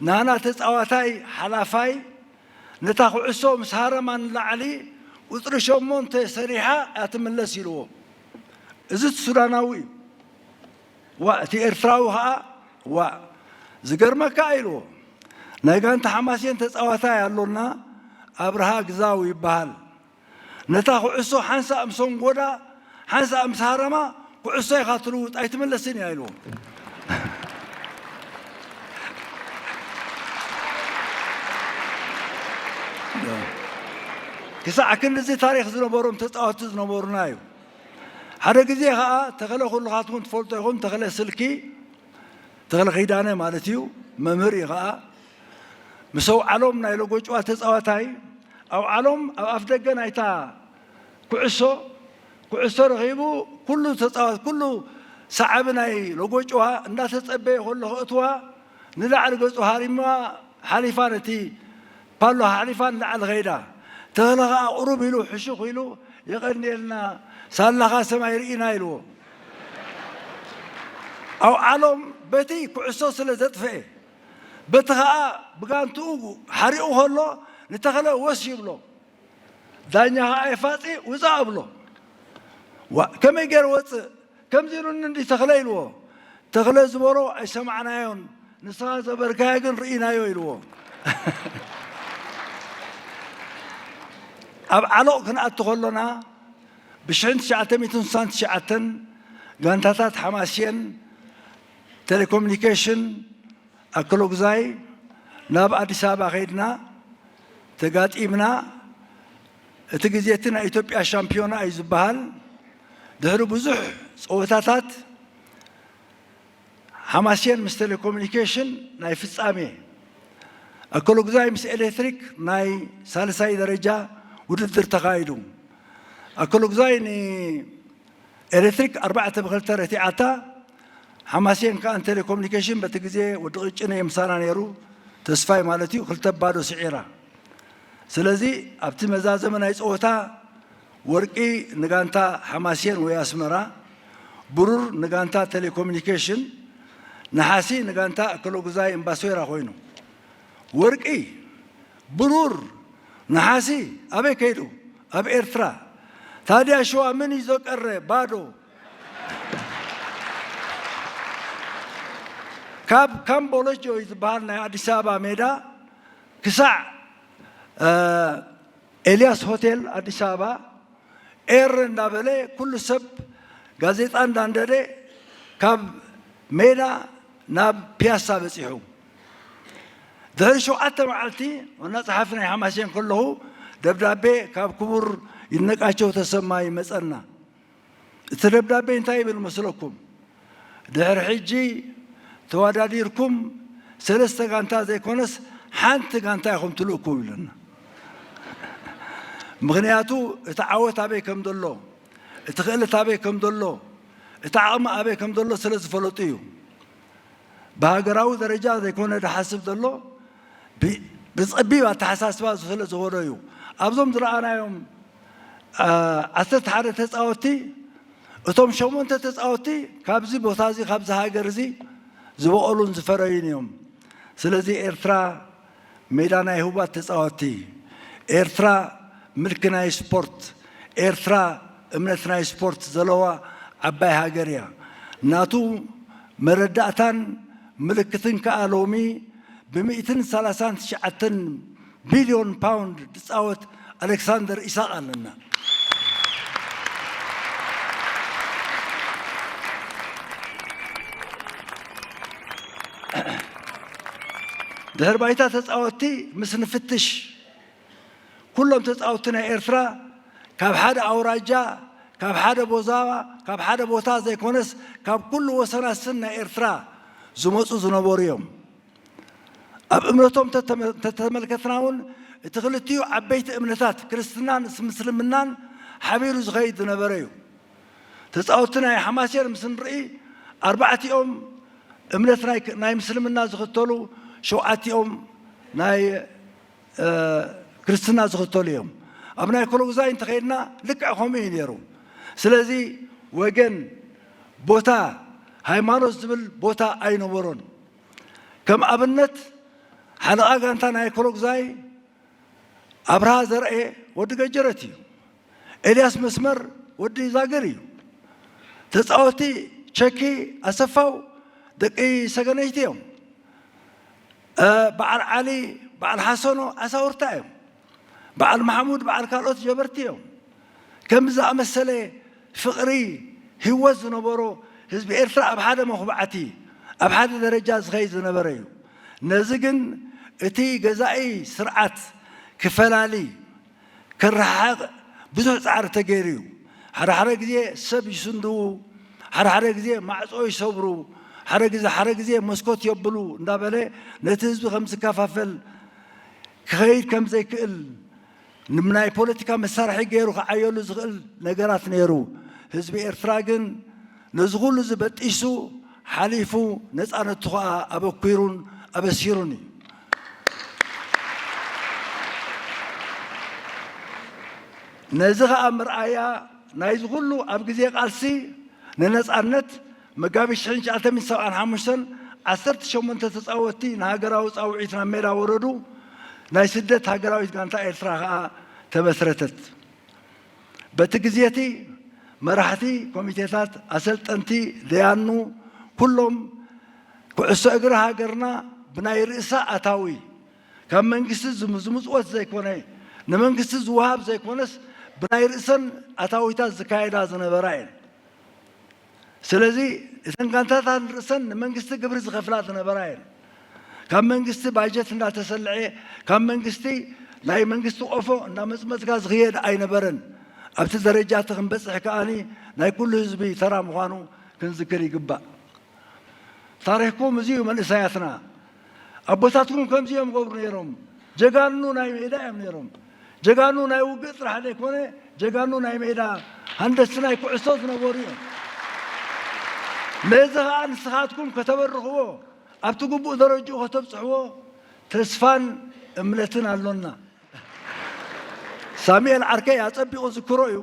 ናና ተጻዋታይ ሓላፋይ ነታ ኩዕሶ ምስ ሃረማ ንላዕሊ ቁጽሪ ሸሞንተ ሰሪሓ እያ ትምለስ ኢልዎ። እዚ እቲ ሱዳናዊ እዩ። ዋ እቲ ኤርትራዊ ኸኣ ዋ ዝገርመካ ኢልዎ። ናይ ጋንታ ሓማሴን ተጻዋታይ ኣሎና ኣብርሃ ግዛው ይበሃል። ነታ ኩዕሶ ሓንሳእ ምስ ኣንጎዳ ሓንሳእ ምስ ሃረማ ኩዕሶ ኢኻ ትልውጥ ኣይትምለስን እያ ኢልዎም። ክሳዕ ክንድዚ ታሪኽ ዝነበሮም ተጻወትቲ ዝነበሩና እዩ። ሓደ ግዜ ኸኣ ተኸለ ኩልኻትኩም ትፈልጦ ኢኹም ተኸለ ስልኪ ተኽለ ኪዳነ ማለት እዩ። መምህር እዩ ኸዓ። ምስ ኣውዓሎም ናይ ሎጎጭዋ ተፃዋታይ ኣውዓሎም ኣብ ኣፍ ደገ ናይታ ኩዕሶ ኩዕሶ ረኺቡ ኩሉ ተፃዋት ኩሉ ሰዓቢ ናይ ሎጎጭዋ እንዳተፀበየ ከሎ ከእትዋ ንላዕሊ ገፁ ሃሪማ ሓሊፋ ነቲ ፓሎ ሓሊፋ ንላዕሊ ኸይዳ። ተኽለ ኸዓ ቁሩብ ኢሉ ሕሹኽ ኢሉ የቐንየልና ሳላኻ ሰማይ ርኢና ኢልዎ። ኣውዓሎም በቲ ኩዕሶ ስለ ዘጥፍኤ በቲ ኸኣ ብጋንትኡ ሓሪቑ ከሎ ንተኽለ ወስ ይብሎ። ዳኛ ኸኣ የፋጺ ውጻእ እብሎ። ዋ ከመይ ገይረ ወጽእ ከምዚ ኢሉኒ እንዲ ተኽለ ኢልዎ። ተኽለ ዝበሎ ኣይሰማዕናዮን ንስኻ ዘበርካዮ ግን ርኢናዮ ኢልዎ። ኣብ ዓሎቕ ክንኣቱ ከሎና፣ ብሽሕን ትሽዓተ ሚእትን ስሳን ትሽዓተን ጋንታታት ሓማስየን፣ ቴሌኮሙኒኬሽን፣ ኣከለጉዛይ ናብ ኣዲስ ኣበባ ከይድና ተጋጢምና። እቲ ግዜ እቲ ናይ ኢትዮጵያ ሻምፒዮና እዩ ዝበሃል። ድሕሪ ብዙሕ ፀወታታት ሓማስየን ምስ ቴሌኮሙኒኬሽን ናይ ፍጻሜ፣ ኣከለጉዛይ ምስ ኤሌክትሪክ ናይ ሳልሳይ ደረጃ ውድድር ተኻይዱ። ኣከለጉዛይ ንኤሌክትሪክ ኣርባዕተ ብኽልተ ረቲዓታ። ሓማስየን ከኣ ንቴሌኮሙኒኬሽን በቲ ግዜ ወዲ ቅጭነ ምሳና ነይሩ፣ ተስፋይ ማለት እዩ፣ ክልተ ባዶ ስዒራ። ስለዚ ኣብቲ መዛዘሚ ናይ ጸወታ ወርቂ ንጋንታ ሓማስየን ወይ ኣስመራ፣ ብሩር ንጋንታ ቴሌኮሙኒኬሽን፣ ነሓሲ ንጋንታ ኣከለጉዛይ እምባሶይራ ኮይኑ፣ ወርቂ፣ ብሩር፣ ነሓሲ ኣበይ ከይዱ? ኣብ ኤርትራ። ታዲያ ሽዋ ምን ይዞ ቀረ? ባዶ። ካብ ካምቦሎጆ ዝበሃል ናይ ኣዲስ ኣበባ ሜዳ ክሳዕ፣ እ፣ ኤልያስ ሆቴል ኣዲስ ኣበባ ኤር እንዳበለ ኩሉ ሰብ ጋዜጣ እንዳንደደ ካብ ሜዳ ናብ ፒያሳ በጺሑ። ድሕሪ ሸውዓተ መዓልቲ ዋና ጸሓፊ ናይ ሓማሴን ከለኹ ደብዳቤ ካብ ክቡር ይድነቃቸው ተሰማ ይመጸና። እቲ ደብዳቤ እንታይ ይብል መስለኩም? ድሕሪ ሕጂ ተወዳዲርኩም ሰለስተ ጋንታ ዘይኮነስ ሓንቲ ጋንታ ኢኹም ትልእኩ ይብለና። ምኽንያቱ እቲ ዓወት ኣበይ ከም ዘሎ፣ እቲ ክእለት ኣበይ ከም ዘሎ፣ እቲ ዓቕሚ ኣበይ ከም ዘሎ ስለ ዝፈለጡ እዩ። ብሃገራዊ ደረጃ ዘይኮነ ዝሓስብ ዘሎ፣ ብ-፣ ብጸቢብ ኣተሓሳስባ ስለ ዝኸዶ እዩ። ኣብዞም ዝረኣናዮም፣ አ፣ ዓሰርተ ሓደ ተጻወትቲ፣ እቶም ሸሞንተ ተጻወትቲ ካብዚ ቦታ እዚ፣ ካብዚ ሃገር እዚ ዝበቐሉን ዝፈረዩን እዮም። ስለዚ ኤርትራ ሜዳ ናይ ህቡባት ተጻወትቲ፣ ኤርትራ ምልኪ ናይ ስፖርት፣ ኤርትራ እምነት ናይ ስፖርት ዘለዋ ዓባይ ሃገር እያ። ናቱ መረዳእታን ምልክትን ከኣ ሎሚ ብሚእትን ሰላሳን ትሽዓተን ቢልዮን ፓውንድ ዝጻወት ኣሌክሳንደር ኢሳቕ ኣለና። ድሕሪ ባይታ ተጻወትቲ ምስ ንፍትሽ፣ ኩሎም ተጻወትቲ ናይ ኤርትራ ካብ ሓደ ኣውራጃ፣ ካብ ሓደ ቦዛ፣ ካብ ሓደ ቦታ ዘይኮነስ ካብ ኩሉ ወሰናስን ናይ ኤርትራ ዝመጹ ዝነበሩ እዮም። ኣብ እምነቶም ተተመ-፣ ተተመልከትና እውን እቲ ክልቲኡ ዓበይቲ እምነታት ክርስትናን ምስ-፣ ምስልምናን ሓቢሩ ዝኸይድ ዝነበረ እዩ። ተጻወትቲ ናይ ሓማሴን ምስ ንርኢ ኣርባዕቲኦም እምነት ናይ፣ ናይ ምስልምና ዝኽተሉ፣ ሸውዓቲኦም ናይ እ፣ ክርስትና ዝኽተሉ እዮም። ኣብ ናይ ኮሎጉዛይ እንተኸይድና ልክዕ ከምኡ እዩ ነይሩ። ስለዚ ወገን፣ ቦታ፣ ሃይማኖት ዝብል ቦታ ኣይነበሮን። ከም ኣብነት ሓለቓ ጋንታ ናይ ኮሎጉዛይ ኣብርሃ ዘርኤ ወዲ ገጀረት እዩ። ኤልያስ መስመር ወዲ ዛግር እዩ። ተጻወቲ ቸኪ ኣሰፋው ደቂ ሰገነይቲ እዮም። እ፣ በዓል ዓሊ፣ በዓል ሓሰኖ ኣሳውርታ እዮም። በዓል ማሕሙድ፣ በዓል ካልኦት ጀበርቲ እዮም። ከምዚ ዝኣመሰለ ፍቕሪ ህይወት ዝነበሮ ህዝቢ ኤርትራ ኣብ ሓደ መኹባዕቲ፣ ኣብ ሓደ ደረጃ ዝኸይድ ዝነበረ እዩ። ነዚ ግን እቲ ገዛኢ ስርዓት ክፈላሊ፣ ክረሓቕ ብዙሕ ጻዕሪ ተገይሩ እዩ። ሓደ ሓደ ግዜ ሰብ ይስንድዉ፣ ሓደ ሓደ ግዜ ማዕጾ ይሰብሩ፣ ሓደ ግዜ፣ ሓደ ግዜ መስኮት የብሉ እንዳበለ ነቲ ህዝቢ ከም ዝከፋፈል፣ ክኸይድ ከም ዘይክእል፣ ንም-፣ ናይ ፖለቲካ መሳርሒ ገይሩ ክዓየሉ ዝኽእል ነገራት ነይሩ። ህዝቢ ኤርትራ ግን ነዚ ኩሉ እዚ በጢሱ ሓሊፉ ነጻነቱ ኸኣ ኣበኲሩን ኣበሲሩን እዩ። ነዚ ኸኣ መርኣያ ናይዚ ኩሉ ኣብ ግዜ ቃልሲ ንነጻነት መጋቢት ሽሕን ትሽዓተ ሚእትን ሰብዓን ሓሙሽተን ዓሰርተ ሸሞንተ ተጻወትቲ ንሃገራዊ ጻውዒት ናብ ሜዳ ወረዱ። ናይ ስደት ሃገራዊት ጋንታ ኤርትራ ኸኣ ተመስረተት። በቲ ግዜ እቲ መራሕቲ ኮሚቴታት፣ ኣሰልጠንቲ፣ ደያኑ፣ ኩሎም ኩዕሶ እግሪ ሃገርና ብናይ ርእሰ ኣታዊ ካብ መንግስቲ ዝም-፣ ዝምጽወት ዘይኮነ፣ ንመንግስቲ ዝወሃብ ዘይኮነስ፣ ብናይ ርእሰን ኣታዊታት ዝካየዳ ዝነበራ እየን። ስለዚ፣ እተን ጋንታታት ንርእሰን ንመንግስቲ ግብሪ ዝኸፍላ ዝነበራ እየን። ካብ መንግስቲ ባጀት እንዳተሰልዐ፣ ካብ መንግስቲ ናይ መንግስቲ ቆፎ እንዳመጽመጽካ ዝኽየድ ኣይነበረን። ኣብቲ ደረጃ እቲ ክንበጽሕ ከኣኒ ናይ ኩሉ ህዝቢ ተራ ምዃኑ ክንዝክር ይግባእ። ታሪኽኩም እዚ እዩ መንእሰያትና። ኣቦታትኩም ከምዚ እዮም ገብሩ ነይሮም። ጀጋኑ ናይ ሜዳ እዮም ነይሮም። ጀጋኑ ናይ ውግእ ጥራሕ ዘይኮነ፣ ጀጋኑ ናይ ሜዳ ሃንደስቲ ናይ ኩዕሶ ዝነበሩ እዮም። ነዚ ኸኣ ንስኻትኩም ከተበርኽዎ፣ ኣብቲ ግቡእ ደረጅኡ ከተብጽሕዎ ተስፋን እምነትን ኣሎና። ሳሙኤል ዓርከይ ኣጸቢቑ ዝክሮ እዩ።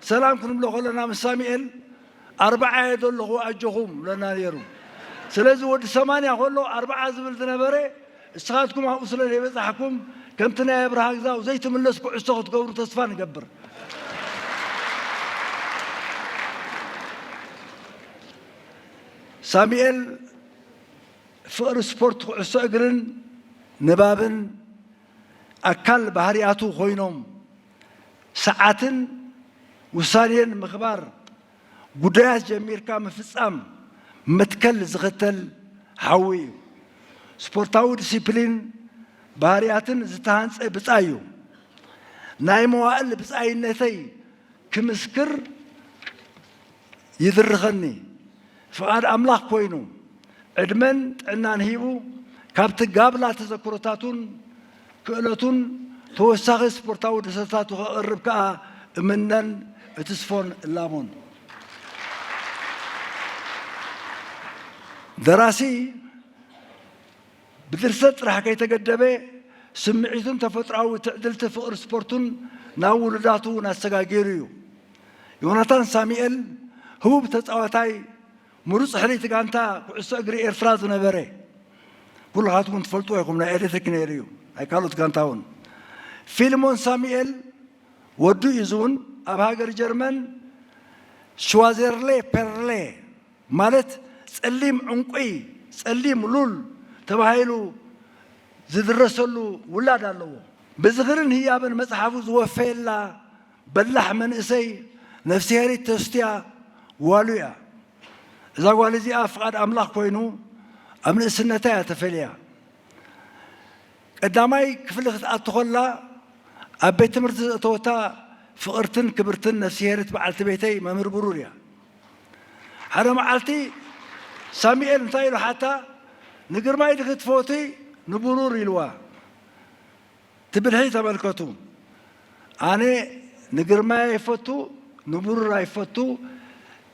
ሰላም ክንብሎ ከለና ምስ ሳሙኤል ኣርብዓ እየ ዘለኹ ኣጆኹም ብለና ነይሩ። ስለዚ ወዲ ሰማንያ ከሎ ኣርብዓ ዝብል ዝነበረ፣ እስኻትኩም ኣብኡ ስለ ዘይበጻሕኩም፣ ከምቲ ናይ ኣብርሃ ግዛው ዘይትምለስ ኩዕሶ ክትገብሩ ተስፋ ንገብር። ሳሙኤል ፍቕሪ ስፖርት ኩዕሶ እግርን ንባብን ኣካል ባህርያቱ ኮይኖም፣ ሰዓትን ውሳኔን ምኽባር፣ ጉዳያት ጀሚርካ ምፍጻም መትከል ዝኽተል ሓዊ እዩ። ስፖርታዊ ዲሲፕሊን ባህርያትን ዝተሃንጸ ብጻይ እዩ። ናይ መዋእል ብጻይነተይ ክምስክር ይድርኸኒ። ፍቓድ ኣምላኽ ኮይኑ፣ ዕድመን ጥዕናን ሂቡ፣ ካብቲ ጋብላ ተዘክሮታቱን ክእለቱን ተወሳኺ ስፖርታዊ ድርሰታቱ ከቕርብ ከኣ እምነን እትስፎን እላቦን። ደራሲ ብድርሰት ጥራሕ ከይተገደበ፣ ስምዒቱን ተፈጥሮኣዊ ትዕድልቲ ፍቕሪ ስፖርቱን ናብ ውሉዳቱ እውን ኣሰጋጊሩ እዩ። ዮናታን ሳሙኤል ህቡብ ተጻዋታይ፣ ምሩጽ ሕርይቲ ጋንታ ኩዕሶ እግሪ ኤርትራ ዝነበረ፣ ኩልኻትኩም ትፈልጥዎ ኢኹም፣ ናይ ኤሌክትሪክ ነይሩ እዩ፣ ናይ ካልኦት ጋንታ እውን። ፊልሞን ሳሙኤል ወዱ እዩ፣ እዚ እውን ኣብ ሃገር ጀርመን ሽዋዜርሌ ፐርሌ፣ ማለት ጸሊም ዕንቁይ፣ ጸሊም ሉል ተባሂሉ ዝድረሰሉ ውላድ ኣለዎ። ብዝኽርን ህያብን መጽሓፉ ዝወፈየላ በላሕ መንእሰይ፣ ነፍስሄሪት ተስትያ ጓሉ እያ። እዛ ጓል እዚኣ ፍቓድ ኣምላኽ ኮይኑ ኣብ ንእስነታ እያ ተፈልያ። ቀዳማይ ክፍሊ ክትኣቱ ከላ፣ ኣብ ቤት ትምህርቲ ዘእተወታ ፍቕርትን ክብርትን ነፍስሄሪት በዓልቲ ቤተይ መምህር ብሩር እያ። ሓደ መዓልቲ ሳሙኤል እንታይ ኢሉ ሓታ፣ "ንግርማይ ድኺ ትፈትዊ ንብሩር?" ኢልዋ። ትብልሒ ተመልከቱ። ኣነ ንግርማይ ኣይፈቱ፣ ንብሩር ኣይፈቱ፣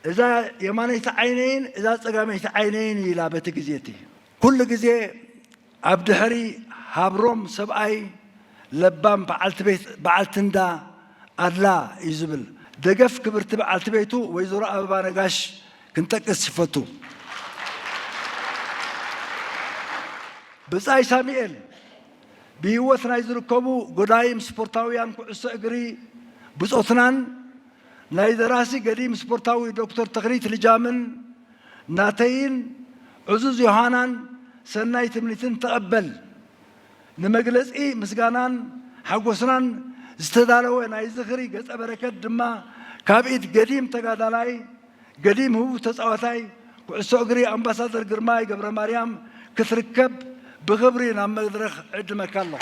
እዛ የማነይቲ ዓይነይን እዛ ጸጋመይቲ ዓይነይን ኢላ በቲ ግዜ እቲ። ኩሉ ግዜ ኣብ ድሕሪ ሃብሮም ሰብኣይ ለባም በዓልቲ ቤት፣ በዓልቲ እንዳ ኣድላ እዩ ዝብል። ደገፍ ክብርቲ በዓልቲ ቤቱ ወይዘሮ ኣበባ ነጋሽ ክንጠቅስ ይፈቱ። ብጻይ ሳሙኤል ብህይወት ናይ ዝርከቡ ጎዳይም ስፖርታውያን ኩዕሶ እግሪ ብጾትናን ናይ ደራሲ ገዲም ስፖርታዊ ዶክተር ተኽሊት ልጃምን ናተይን ዕዙዝ ዮሃናን ሰናይ ትምኒትን ተቐበል። ንመግለጺ ምስጋናን ሓጎስናን ዝተዳለወ ናይ ዝኽሪ ገጸ በረከት ድማ ካብ ኢድ ገዲም ተጋዳላይ፣ ገዲም ህቡብ ተጻዋታይ ኩዕሶ እግሪ ኣምባሳደር ግርማይ ገብረ ማርያም ክትርከብ ብኽብሪ ናብ መድረኽ ዕድመካ ኣለኹ።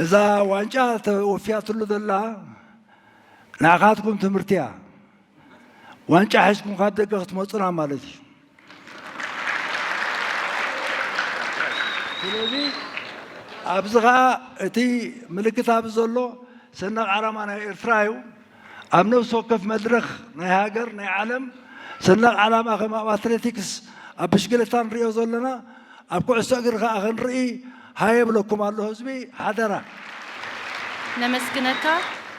እዛ ዋንጫ ተወፊያትሉ ዘላ ንዓኻትኩም ትምህርቲ እያ። ዋንጫ ሒዝኩም ካብ ደገ ክትመጹና ማለት እዩ። ስለዚ ኣብዚ ኸኣ እቲ ምልክት ኣብዚ ዘሎ ሰንደቕ ዓላማ ናይ ኤርትራ እዩ። ኣብ ነፍሲ ወከፍ መድረኽ ናይ ሃገር፣ ናይ ዓለም ሰንደቕ ዓላማ ከም ኣብ ኣትሌቲክስ፣ ኣብ ብሽክለታ ንሪኦ ዘለና፣ ኣብ ኩዕሶ እግሪ ኸኣ ክንርኢ ሃየ ብለኩም ኣሎ ህዝቢ፣ ሓደራ። ነመስግነካ።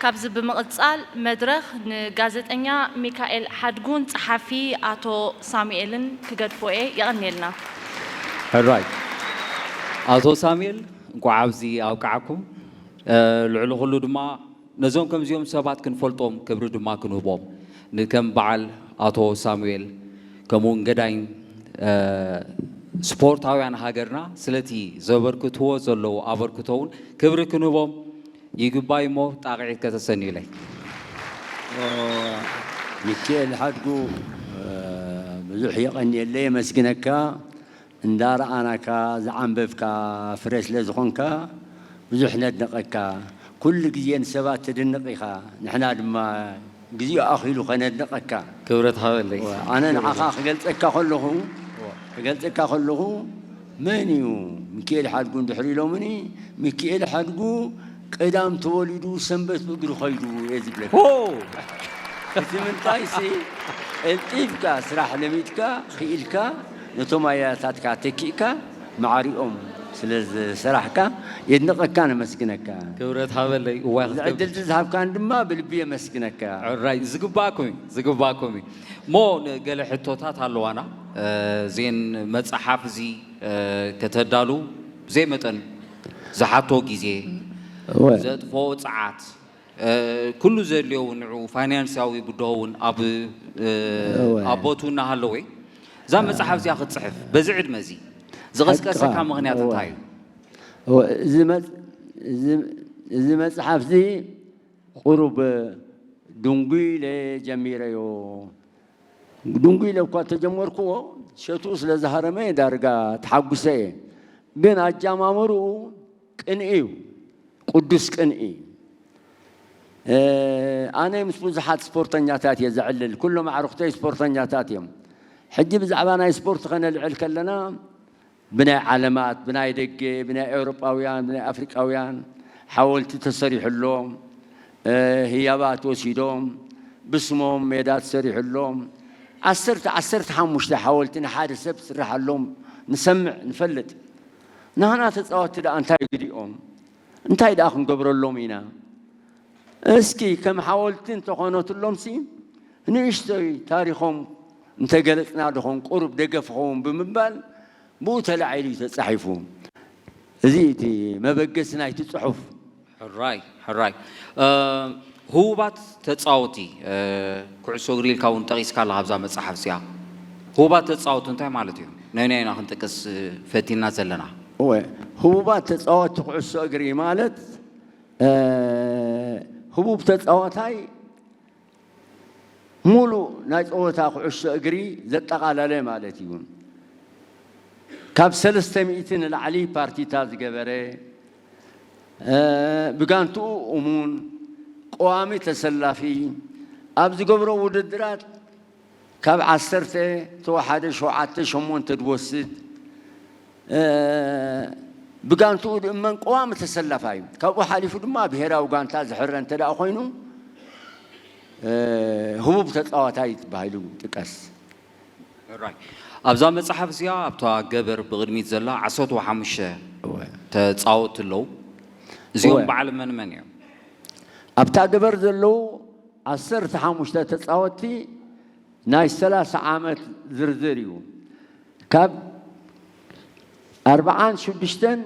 ካብዚ ብምቕጻል መድረኽ ንጋዜጠኛ ሚካኤል ሓድጉን ጸሓፊ ኣቶ ሳሙኤልን ክገድፎ እየ። የቐንየልና። ሕራይ ኣቶ ሳሙኤል፣ እንቋዕ ኣብዚ ኣብቃዓኩም። ልዕሊ ኩሉ ድማ ነዞም ከምዚኦም ሰባት ክንፈልጦም፣ ክብሪ ድማ ክንህቦም፣ ንከም በዓል ኣቶ ሳሙኤል፣ ከምኡ እውን ገዳይም ስፖርታውያን ሃገርና ስለቲ ዘበርክትዎ ዘለዉ ኣበርክቶ እውን ክብሪ ክንህቦም ይግባይ። እሞ ጣቕዒት ከተሰንዩለይ። ሚኪኤል ሓድጉ፣ ብዙሕ የቐንየለይ፣ የመስግነካ። እንዳረኣናካ ዝዓንበብካ ፍረ ስለ ዝኾንካ ብዙሕ ነድንቐካ። ኩሉ ግዜ ንሰባት ተድንቕ ኢኻ፣ ንሕና ድማ ግዜኡ ኣኺሉ ከነድንቐካ። ክብረት ሃበለይ። ኣነ ንዓኻ ክገልጸካ ከለኹ ክገልጸካ ከለኹ መን እዩ ሚኪኤል ሓድጉ እንድሕር ኢሎምኒ፣ ሚኪኤል ሓድጉ ቀዳም ተወሊዱ ሰንበት ብእግሩ ኸይዱ እየ ዝብለካ። እቲ ምንታይ ሲ ቀልጢፍካ ስራሕ ለሚድካ ክኢልካ ነቶም ኣያታትካ ተኪእካ ማዕሪኦም ስለ ዝሰራሕካ የድንቐካ ነመስግነካ። ክብረት ሃበለይ። እዋይ እዚ ዕድል እዚ ዝሃብካን ድማ ብልቢ የመስግነካ። ሕራይ ዝግባእኩም እዩ ዝግባእኩም እዩ። እሞ ንገለ ሕቶታት ኣለዋና። እዜን መፅሓፍ እዚ ከተዳሉ ብዘይ መጠን ዝሓቶ ግዜ፣ ዘጥፍኦ ፀዓት፣ ኩሉ ዘድልዮ እውን ንዑ ፋይናንስያዊ ብድሆ እውን ኣብ ኣብ ቦቱ እናሃለወ እዛ መፅሓፍ እዚኣ ክትፅሕፍ በዚ ዕድመ እዚ ዝቐስቀሰካ ምኽንያት እንታይ እዩ? እዚ መፅሓፍ እዚ ቁሩብ ድንጉ ኢለ ጀሚረዮ። ድንጉ ኢለ እኳ ተጀመርክዎ ሸትኡ ስለ ዝሃረመ ዳርጋ ተሓጉሰ እየ። ግን ኣጀማምርኡ ቅንኢ እዩ፣ ቅዱስ ቅንኢ። ኣነ ምስ ብዙሓት ስፖርተኛታት እየ ዘዕልል። ኩሎም ኣዕሩኽተይ ስፖርተኛታት እዮም። ሕጂ ብዛዕባ ናይ ስፖርት ከነልዕል ከለና ብናይ ዓለማት፣ ብናይ ደገ፣ ብናይ ኤውሮጳውያን፣ ብናይ ኣፍሪቃውያን ሓወልቲ ተሰሪሑሎም፣ ህያባት ወሲዶም ብስሞም ሜዳ ተሰሪሑሎም፣ ዓሰርተ ዓሰርተ ሓሙሽተ ሓወልቲ ንሓደ ሰብ ትስርሓሎም ንሰምዕ ንፈልጥ። ናህና ተፃወትቲ ደኣ እንታይ ግዲኦም? እንታይ ደኣ ክንገብረሎም ኢና? እስኪ ከም ሓወልቲ እንተኾነትሎምሲ ንእሽቶይ ታሪኾም እንተገለፅና ዶኾን ቁሩብ ደገፍ ኸውን ብምባል ብኡ ተላዒሉ እዩ ተፃሒፉ። እዚ እቲ መበገሲ ናይቲ ፅሑፍ። ሕራይ ሕራይ። ህቡባት ተፃወቲ ኩዕሶ እግሪ ኢልካ እውን ጠቒስካ ኣለኻ ኣብዛ መፅሓፍ እዚኣ። ህቡባት ተፃወቲ እንታይ ማለት እዩ? ነናይ ኢና ክንጥቅስ ፈቲና ዘለና። እወ፣ ህቡባት ተፃወቲ ኩዕሶ እግሪ ማለት ህቡብ ተፃዋታይ ሙሉእ ናይ ፀወታ ኩዕሶ እግሪ ዘጠቓለለ ማለት እዩ። ካብ ሰለስተ ሚእቲ ንላዕሊ ፓርቲታት ዝገበረ፣ ብጋንትኡ እሙን፣ ቀዋሚ ተሰላፊ፣ ኣብ ዝገብሮ ውድድራት ካብ ዓሰርተ ተወሓደ ሸውዓተ ሸሞንተ ዝወስድ፣ ብጋንትኡ ድእመን ቀዋሚ ተሰላፋይ እዩ። ካብኡ ሓሊፉ ድማ ብሄራዊ ጋንታ ዝሕረ እንተ ደኣ ኮይኑ ህቡብ ተፃዋታይ ተባሂሉ ይጥቀስ። ሕራይ። ኣብዛ መፅሓፍ እዚኣ ኣብታ ገበር ብቕድሚት ዘላ ዓሰርተ ሓሙሽተ ተፃወትቲ ኣለዉ። እዚኦም በዓል መን መን እዮም? ኣብታ ገበር ዘለዉ ዓሰርተ ሓሙሽተ ተፃወትቲ ናይ ሰላሳ ዓመት ዝርዝር እዩ። ካብ ኣርብዓን ሽዱሽተን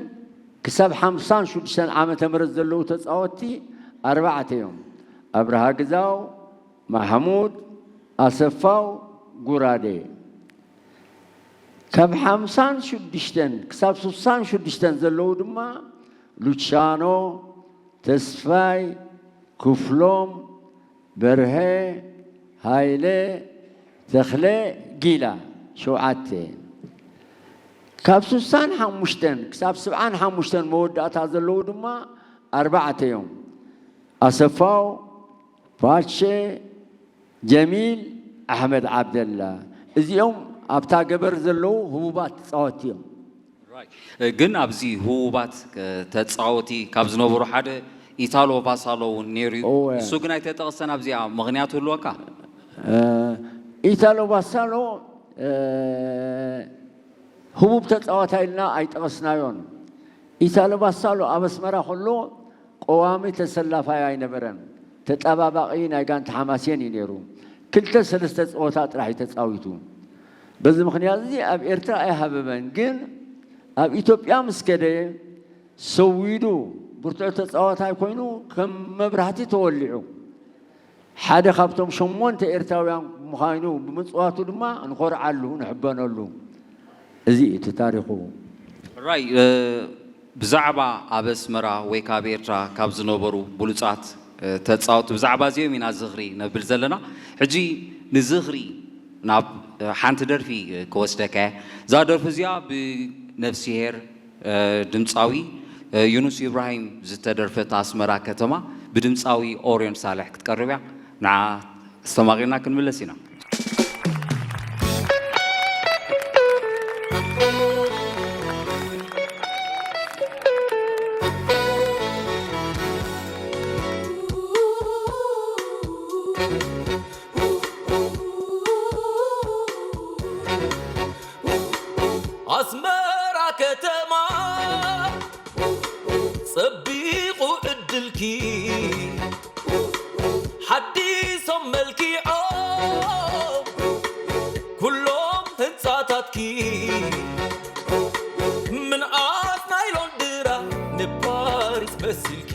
ክሳብ ሓምሳን ሽዱሽተን ዓመተ ምህረት ዘለዉ ተፃወትቲ ኣርባዕተ እዮም። ኣብርሃ ግዛው፣ ማሕሙድ፣ ኣሰፋው፣ ጉራዴ። ካብ ሓምሳን ሽዱሽተን ክሳብ ስሳን ሽዱሽተን ዘለዉ ድማ ሉቻኖ፣ ተስፋይ፣ ክፍሎም፣ በርሀ፣ ሃይለ፣ ተኽለ፣ ጊላ፣ ሸውዓተ። ካብ ስሳን ሓሙሽተን ክሳብ ስብዓን ሓሙሽተን መወዳእታ ዘለዉ ድማ ኣርባዕተ እዮም። ኣሰፋው፣ ፓቼ፣ ጀሚል፣ ኣሕመድ ዓብደላ። እዚኦም ኣብታ ገበር ዘለዉ ህቡባት ተፃወትቲ እዮም። ግን ኣብዚ ህቡባት ተፃወቲ ካብ ዝነበሩ ሓደ ኢታሎ ቫሳሎ እውን ነይሩ እዩ። እወ። እሱ ግን ኣይተጠቕሰን ኣብዚኣ፣ ምኽንያት ህልወካ? ኢታሎ ቫሳሎ ህቡብ ተፃዋታይ ኢልና ኣይጠቐስናዮን። ኢታሎ ቫሳሎ ኣብ ኣስመራ ከሎ ቀዋሚ ተሰላፋይ ኣይነበረን። ተጣባባቒ ናይ ጋንታ ሓማሴን እዩ ነይሩ። ክልተ ሰለስተ ፀወታ ጥራሕ እዩ ተፃዊቱ። በዚ ምኽንያት እዚ ኣብ ኤርትራ ኣይሃበበን። ግን ኣብ ኢትዮጵያ ምስ ከደ ሰዊዱ ብርቱዕ ተፃዋታይ ኮይኑ ከም መብራህቲ ተወሊዑ። ሓደ ካብቶም ሸሞንተ ኤርትራውያን ምዃኑ ብምፅዋቱ ድማ ንኾርዓሉ፣ ንሕበነሉ። እዚ እዩ እቲ ታሪኹ። ራይ ብዛዕባ ኣብ ኣስመራ ወይ ካብ ኤርትራ ካብ ዝነበሩ ብሉፃት ተፃወቲ ብዛዕባ እዚኦም ኢና ዝኽሪ ነብል ዘለና። ሕጂ ንዝኽሪ ናብ ሓንቲ ደርፊ ክወስደካ እየ። እዛ ደርፊ እዚኣ ብነፍስሄር ድምፃዊ ዩኑስ ኢብራሂም ዝተደርፈት ኣስመራ ከተማ ብድምፃዊ ኦርዮን ሳልሕ ክትቀርብ እያ። ንዓ ኣስተማቒርና ክንምለስ ኢና። ኣስመራ ከተማ ጸቢቑ ዕድልኪ ሓዲሶም መልኪዖም ኩሎም ህንጻታትኪ ምንኣስ ናይ ሎንድራ ንፓሪስ መሲልኪ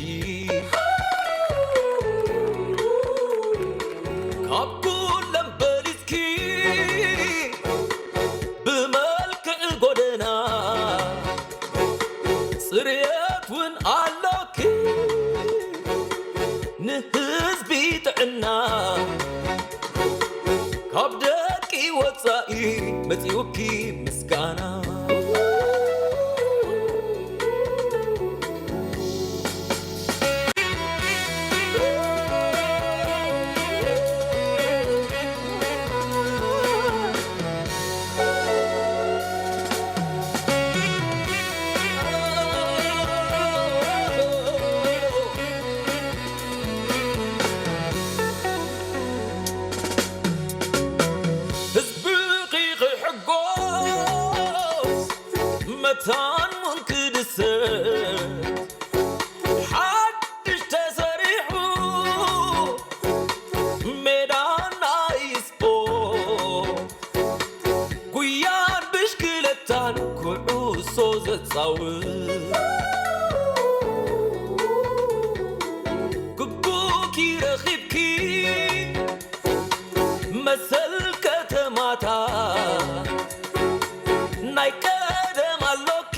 ካብ ኩለን በሊጽኪ ብመልክዕ ጎደና ጽርየት እውን ኣሎኪ ንህዝቢ ጥዕና ካብ ደቂ ወጻኢ መጺኡኪ ምስጋና። ህዝብኺ ክሕጎስ መታን እውን ክድሰት ሓድሽ ተሰሪሑ ሜዳ ናይ ስፖርት ጉያን ብሽክለታን ኩዕሶ ዘጻውት ግቡእኪ ረኺብኪ መሰል ከተማታት ናይ ቀደም ኣሎኪ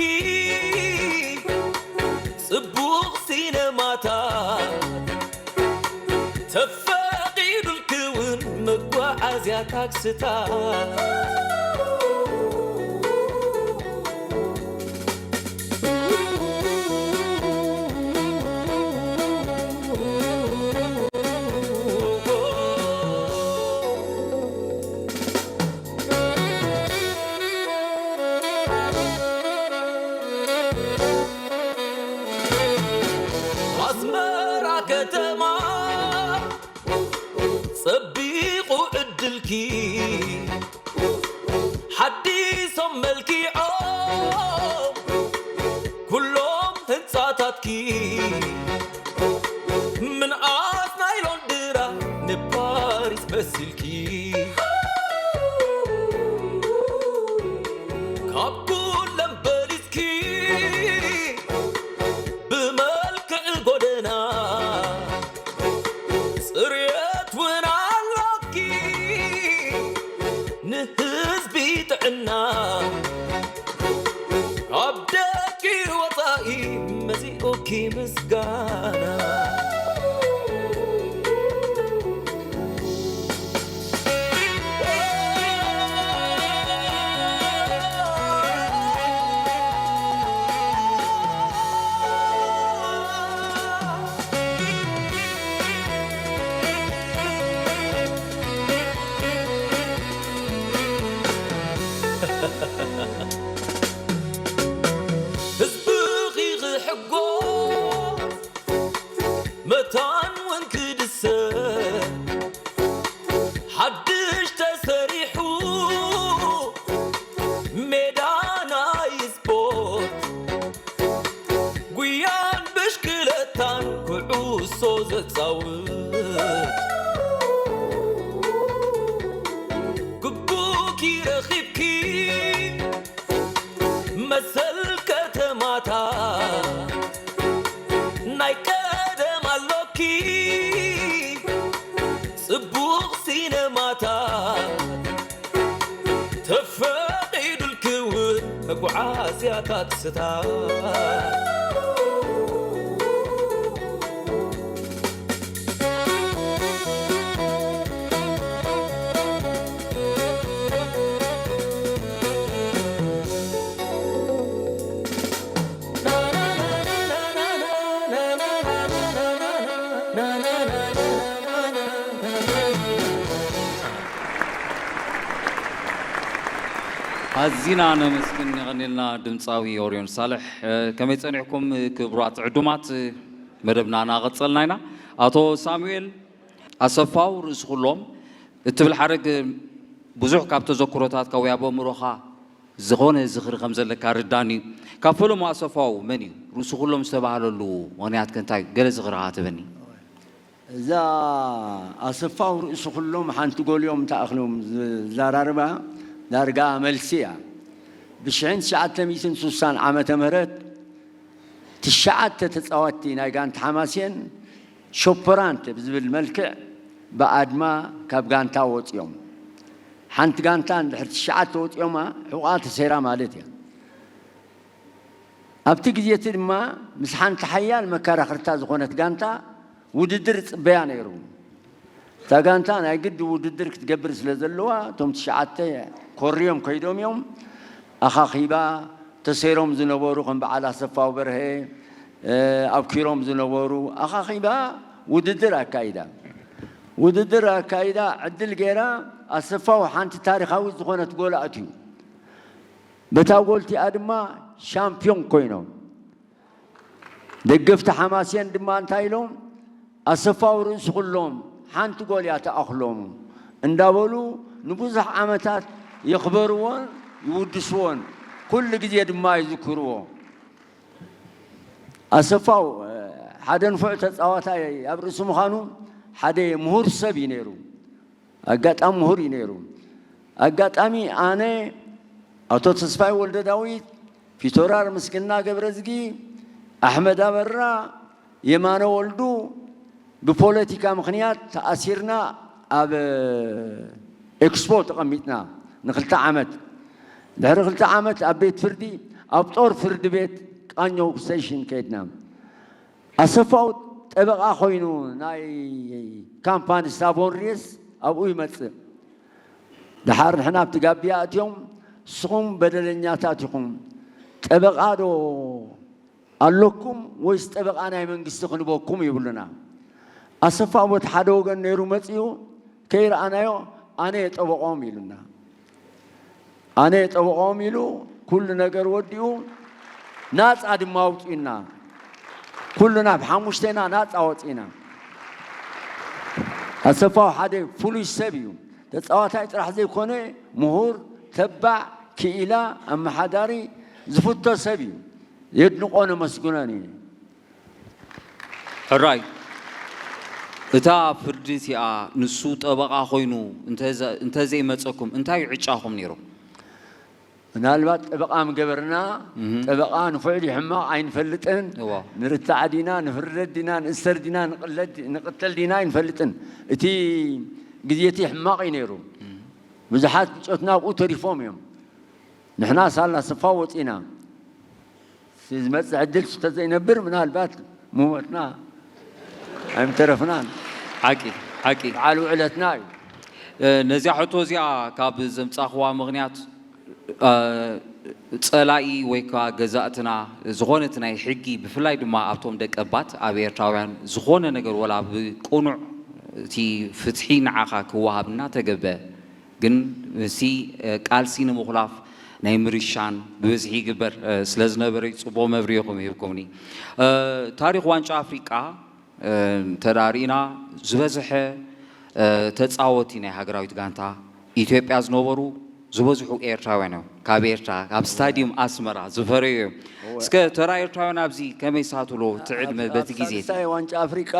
ጽቡቕ ሲነማታት ተፈቒዱልኪ እውን መጓዓዝያ ታክስታት። ኣስመራ ከተማ ጸቢቑ ዕድልኪ ሓዲሶም መልኪዖም ኩሎም ህንጻታትኪ ምንኣስ ናይ ሎንድራ ንፓሪስ መሲልኪ ካብ ኩለን በሊጽኪ ብመልክዕ ጎደና ጽርየት እውን ኣሎኪ ንህዝቢ ጥዕና ካብ ደቂ ወጻኢ መጺኡኪ ምስጋና። ታን እውን ክድሰ ሓድሽ ተሰሪሑ ሜዳ ናይ ስፖርት ጉያን ብሽክለታን ኩዕሶ ዘጻውት ግቡኪ ረኺብኪ መሰል ከተማታ ናይ ቀደም ኣሎኪ ጽቡቕ ሲነማታ ተፈቒዱልኪ እውን መጓዓዝያታት ስታ ኣዚና ነመስግን። የቐንየልና ድምፃዊ ኦርዮን ሳልሕ። ከመይ ጸኒሕኩም ክቡራት ዕዱማት? መደብና እናቐጸልና ኢና። ኣቶ ሳሙኤል ኣሰፋው ርእሲ ኩሎም እትብል ሓረግ ብዙሕ ካብ ተዘክሮታት ካብ ወያቦ ምሮኻ ዝኾነ ዝኽሪ ከም ዘለካ ርዳኒ እዩ። ካብ ፈለሙ ኣሰፋው መን እዩ? ርእሲ ኩሎም ዝተባህለሉ ምኽንያት ከ እንታይ እዩ? ገለ ዝኽሪ ኸኣ ትበኒ። እዛ ኣሰፋው ርእሲ ኩሎም ሓንቲ ጎልዮም ተኣኽሎም ዝዛራርባ ዳርጋ መልሲ እያ። ብሽሕን ትሽዓተ ሚእትን ሱሳን ዓመተ ምህረት ትሽዓተ ተጻወትቲ ናይ ጋንታ ሓማሴን ሾፐራንት ብዝብል መልክዕ ብኣድማ ካብ ጋንታ ወጺኦም። ሓንቲ ጋንታ እንድሕር ትሽዓተ ወጺኦማ ሕቑኣ ተሰይራ ማለት እያ። ኣብቲ ግዜ እቲ ድማ ምስ ሓንቲ ሓያል መከራኽርታ ዝኾነት ጋንታ ውድድር ይጽበያ ነይሩ። እታ ጋንታ ናይ ግዲ ውድድር ክትገብር ስለ ዘለዋ እቶም ትሽዓተ ኮርዮም ከይዶም እዮም። ኣኻኺባ፣ ተሰይሮም ዝነበሩ ከም በዓል ኣሰፋው በርሀ፣ ኣብኪሮም ዝነበሩ ኣኻኺባ ውድድር ኣካይዳ። ውድድር ኣካይዳ ዕድል ገይራ ኣሰፋው ሓንቲ ታሪኻዊት ዝኾነት ጎል ኣእትዩ። በታ ጎል እቲኣ ድማ ሻምፕዮን ኮይኖም። ደገፍቲ ሓማሴን ድማ እንታይ ኢሎም? ኣሰፋው ርእሲ ኩሎም ሓንቲ ጎል እያ ትኣኽሎም እንዳበሉ ንብዙሕ ዓመታት የኽበርዎን ይውድስዎን፣ ኩሉ ግዜ ድማ ይዝክርዎ። ኣሰፋው ሓደ ንፉዕ ተጻዋታይ ኣብ ርእሲ ምዃኑ ሓደ ምሁር ሰብ እዩ ነይሩ። ኣጋጣሚ ምሁር እዩ ነይሩ። ኣጋጣሚ ኣነ፣ ኣቶ ተስፋይ ወልደዳዊት፣ ፊቶራር ምስግና ገብረዝጊ፣ ኣሕመድ ኣበራ፣ የማነ ወልዱ ብፖለቲካ ምኽንያት ተኣሲርና ኣብ ኤክስፖ ተቐሚጥና ንክልተ ዓመት። ድሕሪ ክልተ ዓመት ኣብ ቤት ፍርዲ ኣብ ጦር ፍርዲ ቤት ቃኘው ስቴሽን ከይድና። ኣሰፋው ጠበቓ ኮይኑ ናይ ካምፓኒ ሳቮንሪየስ ኣብኡ ይመጽእ። ደሓር ንሕና ኣብቲ ጋብያ ኣትዮም ንስኹም በደለኛታት ኢኹም፣ ጠበቓ ዶ ኣለኩም ወይስ ጠበቓ ናይ መንግስቲ ክንበኩም ይብሉና። ኣሰፋው በቲ ሓደ ወገን ነይሩ መጺኡ ከይረኣናዮ ኣነ እየ ጠበቕኦም ኢሉና። ኣነ ጠበቕኦም ኢሉ ኩሉ ነገር ወዲኡ ናፃ ድማ ኣውፂኡና። ኩሉና ብሓሙሽቴና ናፃ ወፂና። ኣሰፋው ሓደ ፍሉይ ሰብ እዩ። ተፃዋታይ ጥራሕ ዘይኮነ ምሁር፣ ተባዕ፣ ክኢላ፣ ኣመሓዳሪ ዝፍቶ ሰብ እዩ። የድንቆ ነመስግኖን እዩ። ሕራይ እታ ፍርዲ እቲኣ ንሱ ጠበቓ ኮይኑ እንተዘይመፀኩም እንታይ እዩ ዕጫኹም ነይሩ? ምናልባት ጠበቓ ምገበርና ጠበቓ ንፉዕ ድዩ ሕማቕ ኣይንፈልጥን። ንርታዕ ዲና ንፍረድ ዲና ንእሰር ዲና ንቕተል ዲና ኣይንፈልጥን። እቲ ግዜ እቲ ሕማቕ እዩ ነይሩ። ብዙሓት ብጾትና ኣብኡ ተሪፎም እዮም። ንሕና ሳላ ስፋ ወጺና። ዝመጽእ ዕድል እንተዘይነብር ምናልባት ምሞትና ኣይምተረፍናን። ሓቂ ሓቂ። በዓል ውዕለትና እዩ። ነዚኣ ሕቶ እዚኣ ካብ ዘምጻኽዋ ምኽንያት ጸላኢ ወይ ከኣ ገዛእትና ዝኾነት ናይ ሕጊ ብፍላይ ድማ ኣብቶም ደቀባት ኣብ ኤርትራውያን ዝኾነ ነገር ወላ ብቁኑዕ እቲ ፍትሒ ንዓኻ ክወሃብ እናተገበ ግን ምስቲ ቃልሲ ንምኹላፍ ናይ ምርሻን ብብዝሒ ይግበር ስለ ዝነበረ እዩ። ጽቡቕ መብርሂኹም ሂብኩምኒ። ታሪኽ ዋንጫ ኣፍሪቃ እንተዳርኢና ዝበዝሐ ተፃወቲ ናይ ሃገራዊት ጋንታ ኢትዮጵያ ዝነበሩ ዝበዝሑ ኤርትራውያን እዮም። ካብ ኤርትራ ካብ ስታዲየም ኣስመራ ዝፈረዩ እዮም። እስከ ተራ ኤርትራውያን ኣብዚ ከመይ ሳትሎ ትዕድመ በቲ ግዜ እቲ? ሳልሳይ ዋንጫ ኣፍሪቃ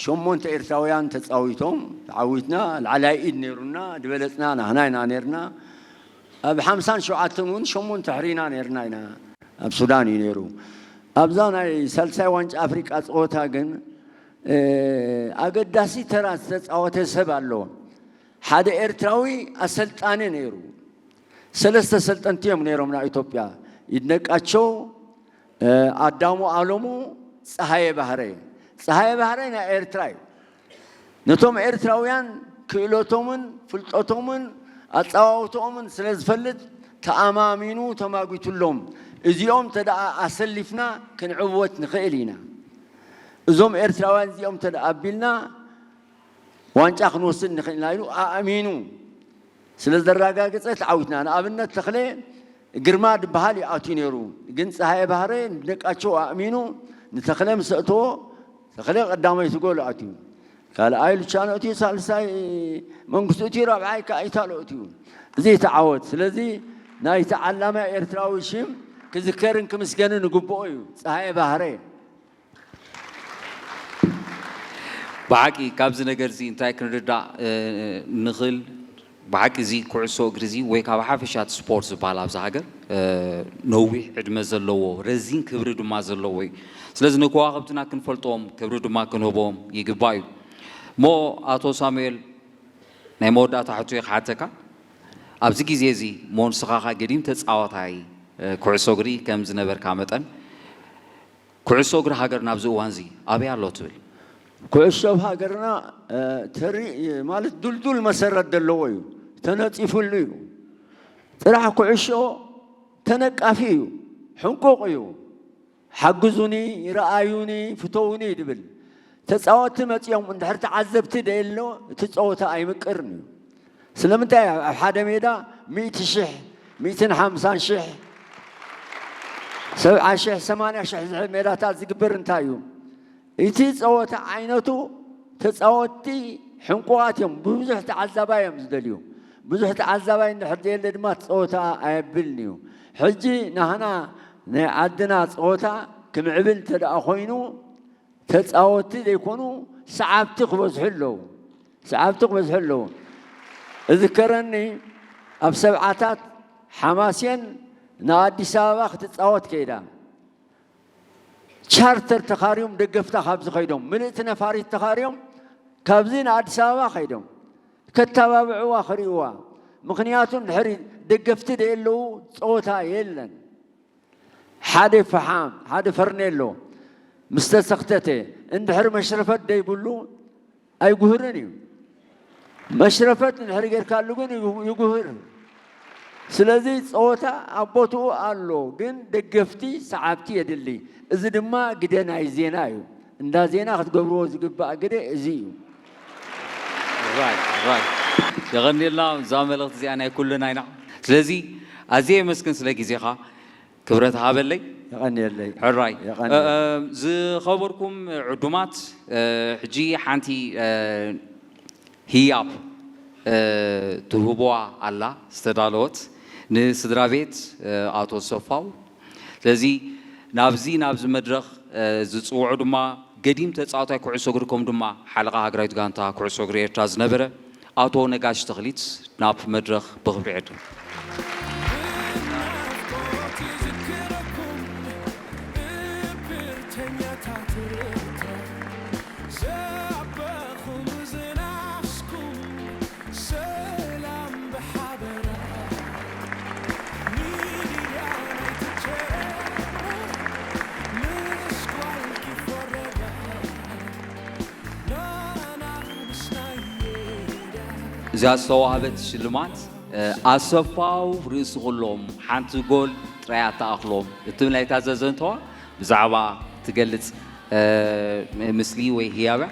ሸሞንተ ኤርትራውያን ተፃዊቶም ተዓዊትና። ላዕላይ ኢድ ነይሩና ዝበለፅና ናህና ኢና ነይርና። ኣብ ሓምሳን ሸውዓተን እውን ሸሞንተ ሕሪና ነይርና ኢና። ኣብ ሱዳን እዩ ነይሩ። ኣብዛ ናይ ሳልሳይ ዋንጫ ኣፍሪቃ ፀወታ ግን ኣገዳሲ ተራ ዝተፃወተ ሰብ ኣሎ። ሓደ ኤርትራዊ ኣሰልጣኒ ነይሩ። ሰለስተ ሰልጠንቲ እዮም ነይሮም ናይ ኢትዮጵያ። ይድነቃቸው፣ ኣዳሙ ኣለሙ፣ ፀሃየ ባህረ። ፀሃየ ባህረ ናይ ኤርትራ እዩ። ነቶም ኤርትራውያን ክእለቶምን ፍልጠቶምን ኣፀዋውቶኦምን ስለ ዝፈልጥ ተኣማሚኑ ተማጒቱሎም። እዚኦም እንተ ደኣ ኣሰሊፍና ክንዕወት ንኽእል ኢና። እዞም ኤርትራውያን እዚኦም እንተ ደኣ ኣቢልና ዋንጫ ክንወስድ ንኽእል ኢና ኢሉ ኣእሚኑ ስለ ዘረጋገጸ ተዓዊትና። ንኣብነት ተኽለ ግርማ ዝበሃል እዩ ኣትዩ ነይሩ፣ ግን ፀሃየ ባህረ ንደቃቸው ኣእሚኑ ንተኽለ ምስ ኣእተዎ ተኽለ ቀዳመይቲ ጎል ኣትዩ፣ ካልኣይ ሉቻኖ እትዩ፣ ሳልሳይ መንግስቱ እትዩ፣ ራብዓይ ከዓ ኢታሎ እትዩ። እዚ ተዓወት። ስለዚ ናይ ተዓላማይ ኤርትራዊ ሽም ክዝከርን ክምስገንን ይግብኦ እዩ። ፀሃየ ባህረ። ብሓቂ ካብዚ ነገር እዚ እንታይ ክንርዳእ ንኽእል? ብሓቂ እዚ ኩዕሶ እግሪ እዚ ወይ ካብ ሓፈሻ እቲ ስፖርት ዝበሃል ኣብዛ ሃገር ነዊሕ ዕድመ ዘለዎ ረዚን ክብሪ ድማ ዘለዎ እዩ። ስለዚ ንከዋኽብትና ክንፈልጦም ክብሪ ድማ ክንህቦም ይግባእ እዩ። እሞ ኣቶ ሳሙኤል ናይ መወዳእታ ሕቶ ክሓተካ ኣብዚ ግዜ እዚ እሞ ንስኻ ኸኣ ገዲም ተጻዋታይ ኩዕሶ እግሪ ከም ዝነበርካ መጠን ኩዕሶ እግሪ ሃገርና ኣብዚ እዋን እዚ ኣበይ ኣሎ ትብል? ኩዕሾ ኣብ ሃገርና ተሪ ማለት ዱልዱል መሰረት ዘለዎ እዩ፣ ተነፂፉሉ እዩ። ጥራሕ ኩዕሾ ተነቃፊ እዩ፣ ሕንቁቕ እዩ። ሓግዙኒ፣ ረኣዩኒ፣ ፍተውኒ ድብል። ተፃወትቲ መፂኦም እንድሕር ተዓዘብቲ ደየሎ እቲ ፀወታ ኣይምቅርን እዩ። ስለምንታይ ኣብ ሓደ ሜዳ ሚእቲ ሽሕ፣ ሚእትን ሓምሳን ሽሕ፣ ሰብዓ ሽሕ፣ ሰማንያ ሽሕ ዝሕል ሜዳታት ዝግበር እንታይ እዩ? እቲ ፀወታ ዓይነቱ ተፃወትቲ ሕንቁቓት እዮም። ብዙሕ ተዓዛባይ እዮም ዝደልዩ። ብዙሕ ተዓዛባይ እንድሕር ዘየለ ድማ እቲ ፀወታ ኣየብልን እዩ። ሕጂ ናህና ናይ ዓድና ፀወታ ክምዕብል እንተ ደኣ ኮይኑ ተፃወትቲ ዘይኮኑ ሰዓብቲ ክበዝሑ ኣለዉ። ሰዓብቲ ክበዝሑ ኣለዉ። እዝከረኒ ኣብ ሰብዓታት ሓማሴን ንኣዲስ ኣበባ ክትፃወት ከይዳ ቻርተር ተኻርዮም ደገፍታ ካብዚ ከይዶም ምልእቲ ነፋሪት ተኻርዮም ካብዚ ንኣዲስ ኣበባ ከይዶም ከተባብዕዋ ክርእይዋ። ምኽንያቱ እንድሕር ደገፍቲ ደየለዉ ፀወታ የለን። ሓደ ፈሓም ሓደ ፈርኔሎ ምስ ተሰኽተተ እንድሕር መሽረፈት ደይብሉ ኣይጉህርን እዩ። መሽረፈት እንድሕር ጌርካሉ ግን ይጉህር። ስለዚ ፀወታ ኣብ ቦትኡ ኣሎ፣ ግን ደገፍቲ ሰዓብቲ የድሊ። እዚ ድማ ግደ ናይ ዜና እዩ። እንዳ ዜና ክትገብርዎ ዝግባእ ግደ እዚ እዩ። የቐንየልና። እዛ መልእኽቲ እዚኣ ናይ ኩልና ኢና። ስለዚ ኣዝየ የመስግን ስለ ግዜኻ። ክብረት ሃበለይ። የቐንየለይ። ሕራይ የቐንየለይ። ዝኸበርኩም ዕዱማት፣ ሕጂ ሓንቲ ህያብ ትህብዋ ኣላ ዝተዳለወት ንስድራ ቤት ኣቶ ሰፋው። ስለዚ ናብዚ ናብዚ መድረኽ ዝፅውዑ ድማ ገዲም ተፃዋታይ ኩዕሶ እግሪ ከምኡ ድማ ሓለቓ ሃገራዊት ጋንታ ኩዕሶ እግሪ ኤርትራ ዝነበረ ኣቶ ነጋሽ ተኽሊት ናብ መድረኽ ብኽብሪ ይዕድም። እዛ ዝተዋህበት ሽልማት ኣሰፋው ርእሲ ኩሎም ሓንቲ ጎል ጥራይ ኣተኣኽሎም እትብል ናይታ ዘዘንተዋ ብዛዕባ ትገልጽ ምስሊ ወይ ህያብያ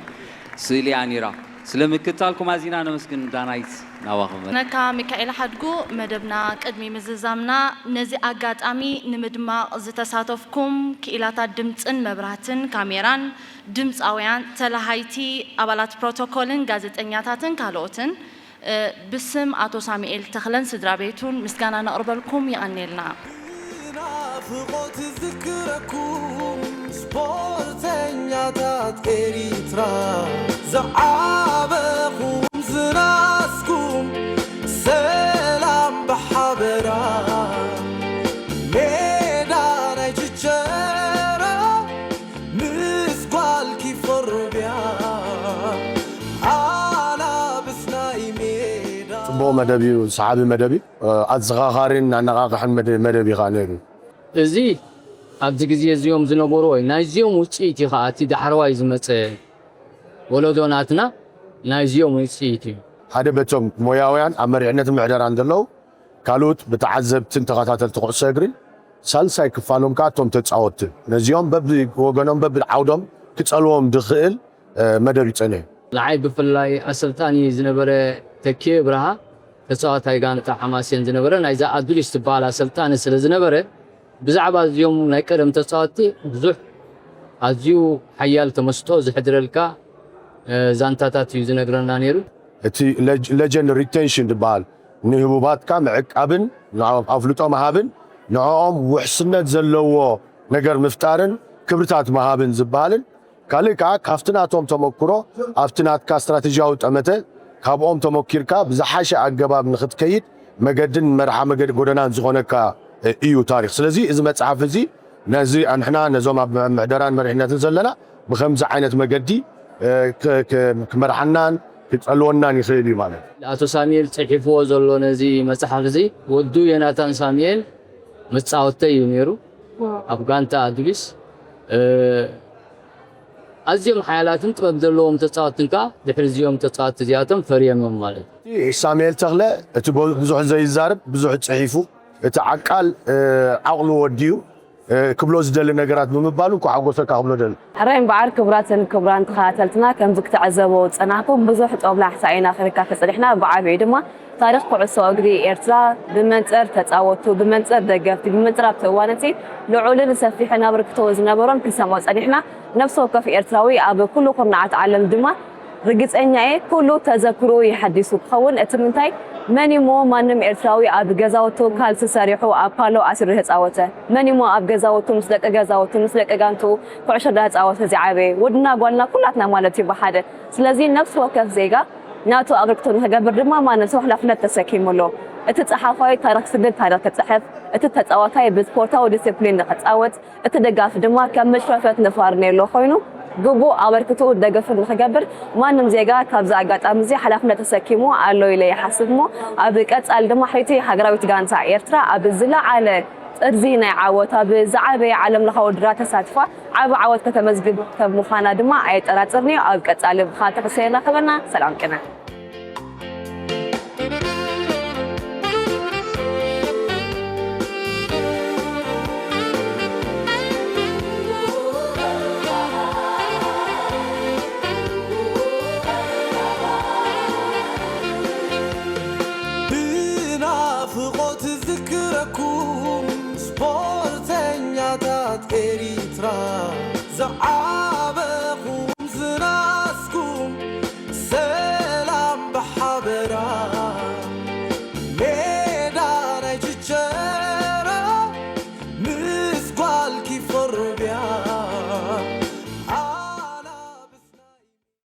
ስእሊ እያ ነይራ። ስለ ምክትታልኩም ኣዚና ነመስግን። ዳናይት፣ ናባኹም። ነካ ሚካኤል ሓድጉ። መደብና ቅድሚ ምዝዛምና ነዚ ኣጋጣሚ ንምድማቕ ዝተሳተፍኩም ክኢላታት ድምፅን መብራህትን ካሜራን፣ ድምፃውያን፣ ተላሃይቲ፣ ኣባላት ፕሮቶኮልን ጋዜጠኛታትን ካልኦትን ብስም ኣቶ ሳሙኤል ተኽለን ስድራ ቤቱን ምስጋና ነቕርበልኩም። የቐንየልና። ብናፍቖት ዝክረኩም ስፖርተኛታት ኤሪትራ፣ ዝዓበኹም ዝናስኩም ሰላም ብሓበራ፣ ሜዳ ናይ ችቸራ ምስ ጓል ኪፈርብያ ኣናብስ ናይ ሜዳ። ጽቡቕ መደብ እዩ፣ ሰሓቢ መደብ እዩ። ኣዘኻኻሪን ኣነቓቕሕን መደ- መደብ እዩ ከዓ ነይሩ። እዚ ኣብዚ ግዜ እዚኦም ዝነበሩ ወይ ናይዚኦም ውፅኢት እዩ ከዓ እቲ ዳሕረዋይ ዝመፀ ወለዶ ናትና ናይዚኦም ውፅኢት እዩ። ሓደ በቶም ሞያውያን ኣብ መሪሕነትን ምሕደራን ዘለዉ ካልኦት ብተዓዘብትን ተኸታተልቲ ኩዕሶ እግሪ ሳልሳይ ክፋሎም ከዓ እቶም ተፃወትቲ ነዚኦም በብወገኖም በብዓውዶም ክፀልዎም ዝኽእል መደብ ይፀንሕ። ንዓይ ብፍላይ ኣሰልጣኒ ዝነበረ ተኪ ብርሃ ተፃዋታይ ጋንታ ሓማሴን ዝነበረ ናይዛ ኣዱሊስ ትበሃል ኣሰልጣኒ ስለ ዝነበረ ብዛዕባ እዚኦም ናይ ቀደም ተፃወትቲ ብዙሕ ኣዝዩ ሓያል ተመስጦ ዝሕድረልካ ዛንታታት እዩ ዝነግረና ነይሩ። እቲ legend retention ዝበሃል ንህቡባትካ ምዕቃብን ንዕኦም ኣፍልጦ ምሃብን ንዕኦም ውሕስነት ዘለዎ ነገር ምፍጣርን ክብርታት ምሃብን ዝበሃልን ካልእ ከዓ ካብቲ ናቶም ተመክሮ ኣብቲ ናትካ ስትራተጂያዊ ጠመተ ካብኦም ተመኪርካ ብዝሓሸ ኣገባብ ንክትከይድ መገድን መርሓ መገድ ጎደናን ዝኾነካ እዩ ታሪክ። ስለዚ እዚ መፅሓፍ እዚ ነዚ ኣንሕና ነዞም ኣብ ምሕደራን መሪሕነትን ዘለና ብከምዚ ዓይነት መገዲ ክመርሓናን ክፀልወናን ይኽእል እዩ ማለት እዩ። ኣቶ ሳሙኤል ፅሒፍዎ ዘሎ ነዚ መፅሓፍ እዚ ወዱ ዮናታን ሳሙኤል መፃወተይ እዩ ነይሩ ኣብ ጋንታ ኣዱሊስ ኣዝዮም ሓያላትን ጥበብ ዘለዎም ተፃወትን ከዓ ድሕሪ እዚኦም ተፃወቲ እዚኣቶም ፈርዮም እዮም ማለት እዩ። ሳሙኤል ተኽለ እቲ ብዙሕ ዘይዛረብ ብዙሕ ፅሒፉ እቲ ዓቃል ዓቕሉ ወዲኡ ክብሎ ዝደሊ ነገራት ብምባሉ እንኳ ሓጎሰካ ክብሎ ደሊ። ሕራይ እምበኣር ክቡራትን ክቡራን ተኸታተልትና ከምዚ ክትዕዘብዎ ዝጸናሕኩም ብዙሕ ጦብላሕታ ኢና ክንካፈል ጸኒሕና። ብዓቢኡ ድማ ታሪኽ ኩዕሶ እግሪ ኤርትራ ብመንጽር ተጻወትቱ፣ ብመንጽር ደገፍቲ፣ ብመንጽር ኣብቲ እዋን እቲ ልዑልን ሰፊሕን ኣበርክቶ ዝነበሮን ክንሰምዖ ጸኒሕና። ነፍሲ ወከፍ ኤርትራዊ ኣብ ኩሉ ኩርናዓት ዓለም ድማ ርግጸኛ እየ ኩሉ ተዘክርኡ የሐዲሱ ክኸውን። እቲ ምንታይ መን እሞ ማንም ኤርትራዊ ኣብ ገዛውቱ ካልሲ ሰሪሑ ኣብ ፓሎ ኣሲሩ ተጻወተ? መን እሞ ኣብ ገዛውቱ ምስ ደቂ ገዛውቱ ምስ ደቂ ጋንትኡ ኩዕሾ እንዳተጻወተ ዝዓበየ? ወድና ጓልና ኩላትና ማለት እዩ ብሓደ። ስለዚ ነፍሲ ወከፍ ዜጋ ናቱ ኣበርክቶ ንክገብር ድማ ማንም ሰብ ሓላፍነት ተሰኪሙ ኣሎ። እቲ ጸሓፋይ ታሪኽ ክስንድ ታሪኽ ክጽሕፍ፣ እቲ ተጻዋታይ ብስፖርታዊ ዲስፕሊን ንክጻወት፣ እቲ ደጋፊ ድማ ከም መሽረፈት ንፋርኔሎ ኮይኑ ግቡእ ኣበርክትኡ ደገፉ ንክገብር ማንም ዜጋ ካብዚ ኣጋጣሚ እዚ ሓላፍነት ተሰኪሙ ኣሎ ኢለ ይሓስብ እሞ ኣብ ቀጻሊ ድማ ሕይቲ ሃገራዊት ጋንታ ኤርትራ ኣብ ዝለዓለ ጥርዚ ናይ ዓወት ኣብ ዝዓበየ ዓለም ለኻዊ ውድድራት ተሳትፋ ዓቢ ዓወት ከተመዝግብ ከም ምዃና ድማ ኣየጠራጥርንዮ። ኣብ ቀጻሊ ብኻልእ ክሰ የራኽበና። ሰላም ቅነ።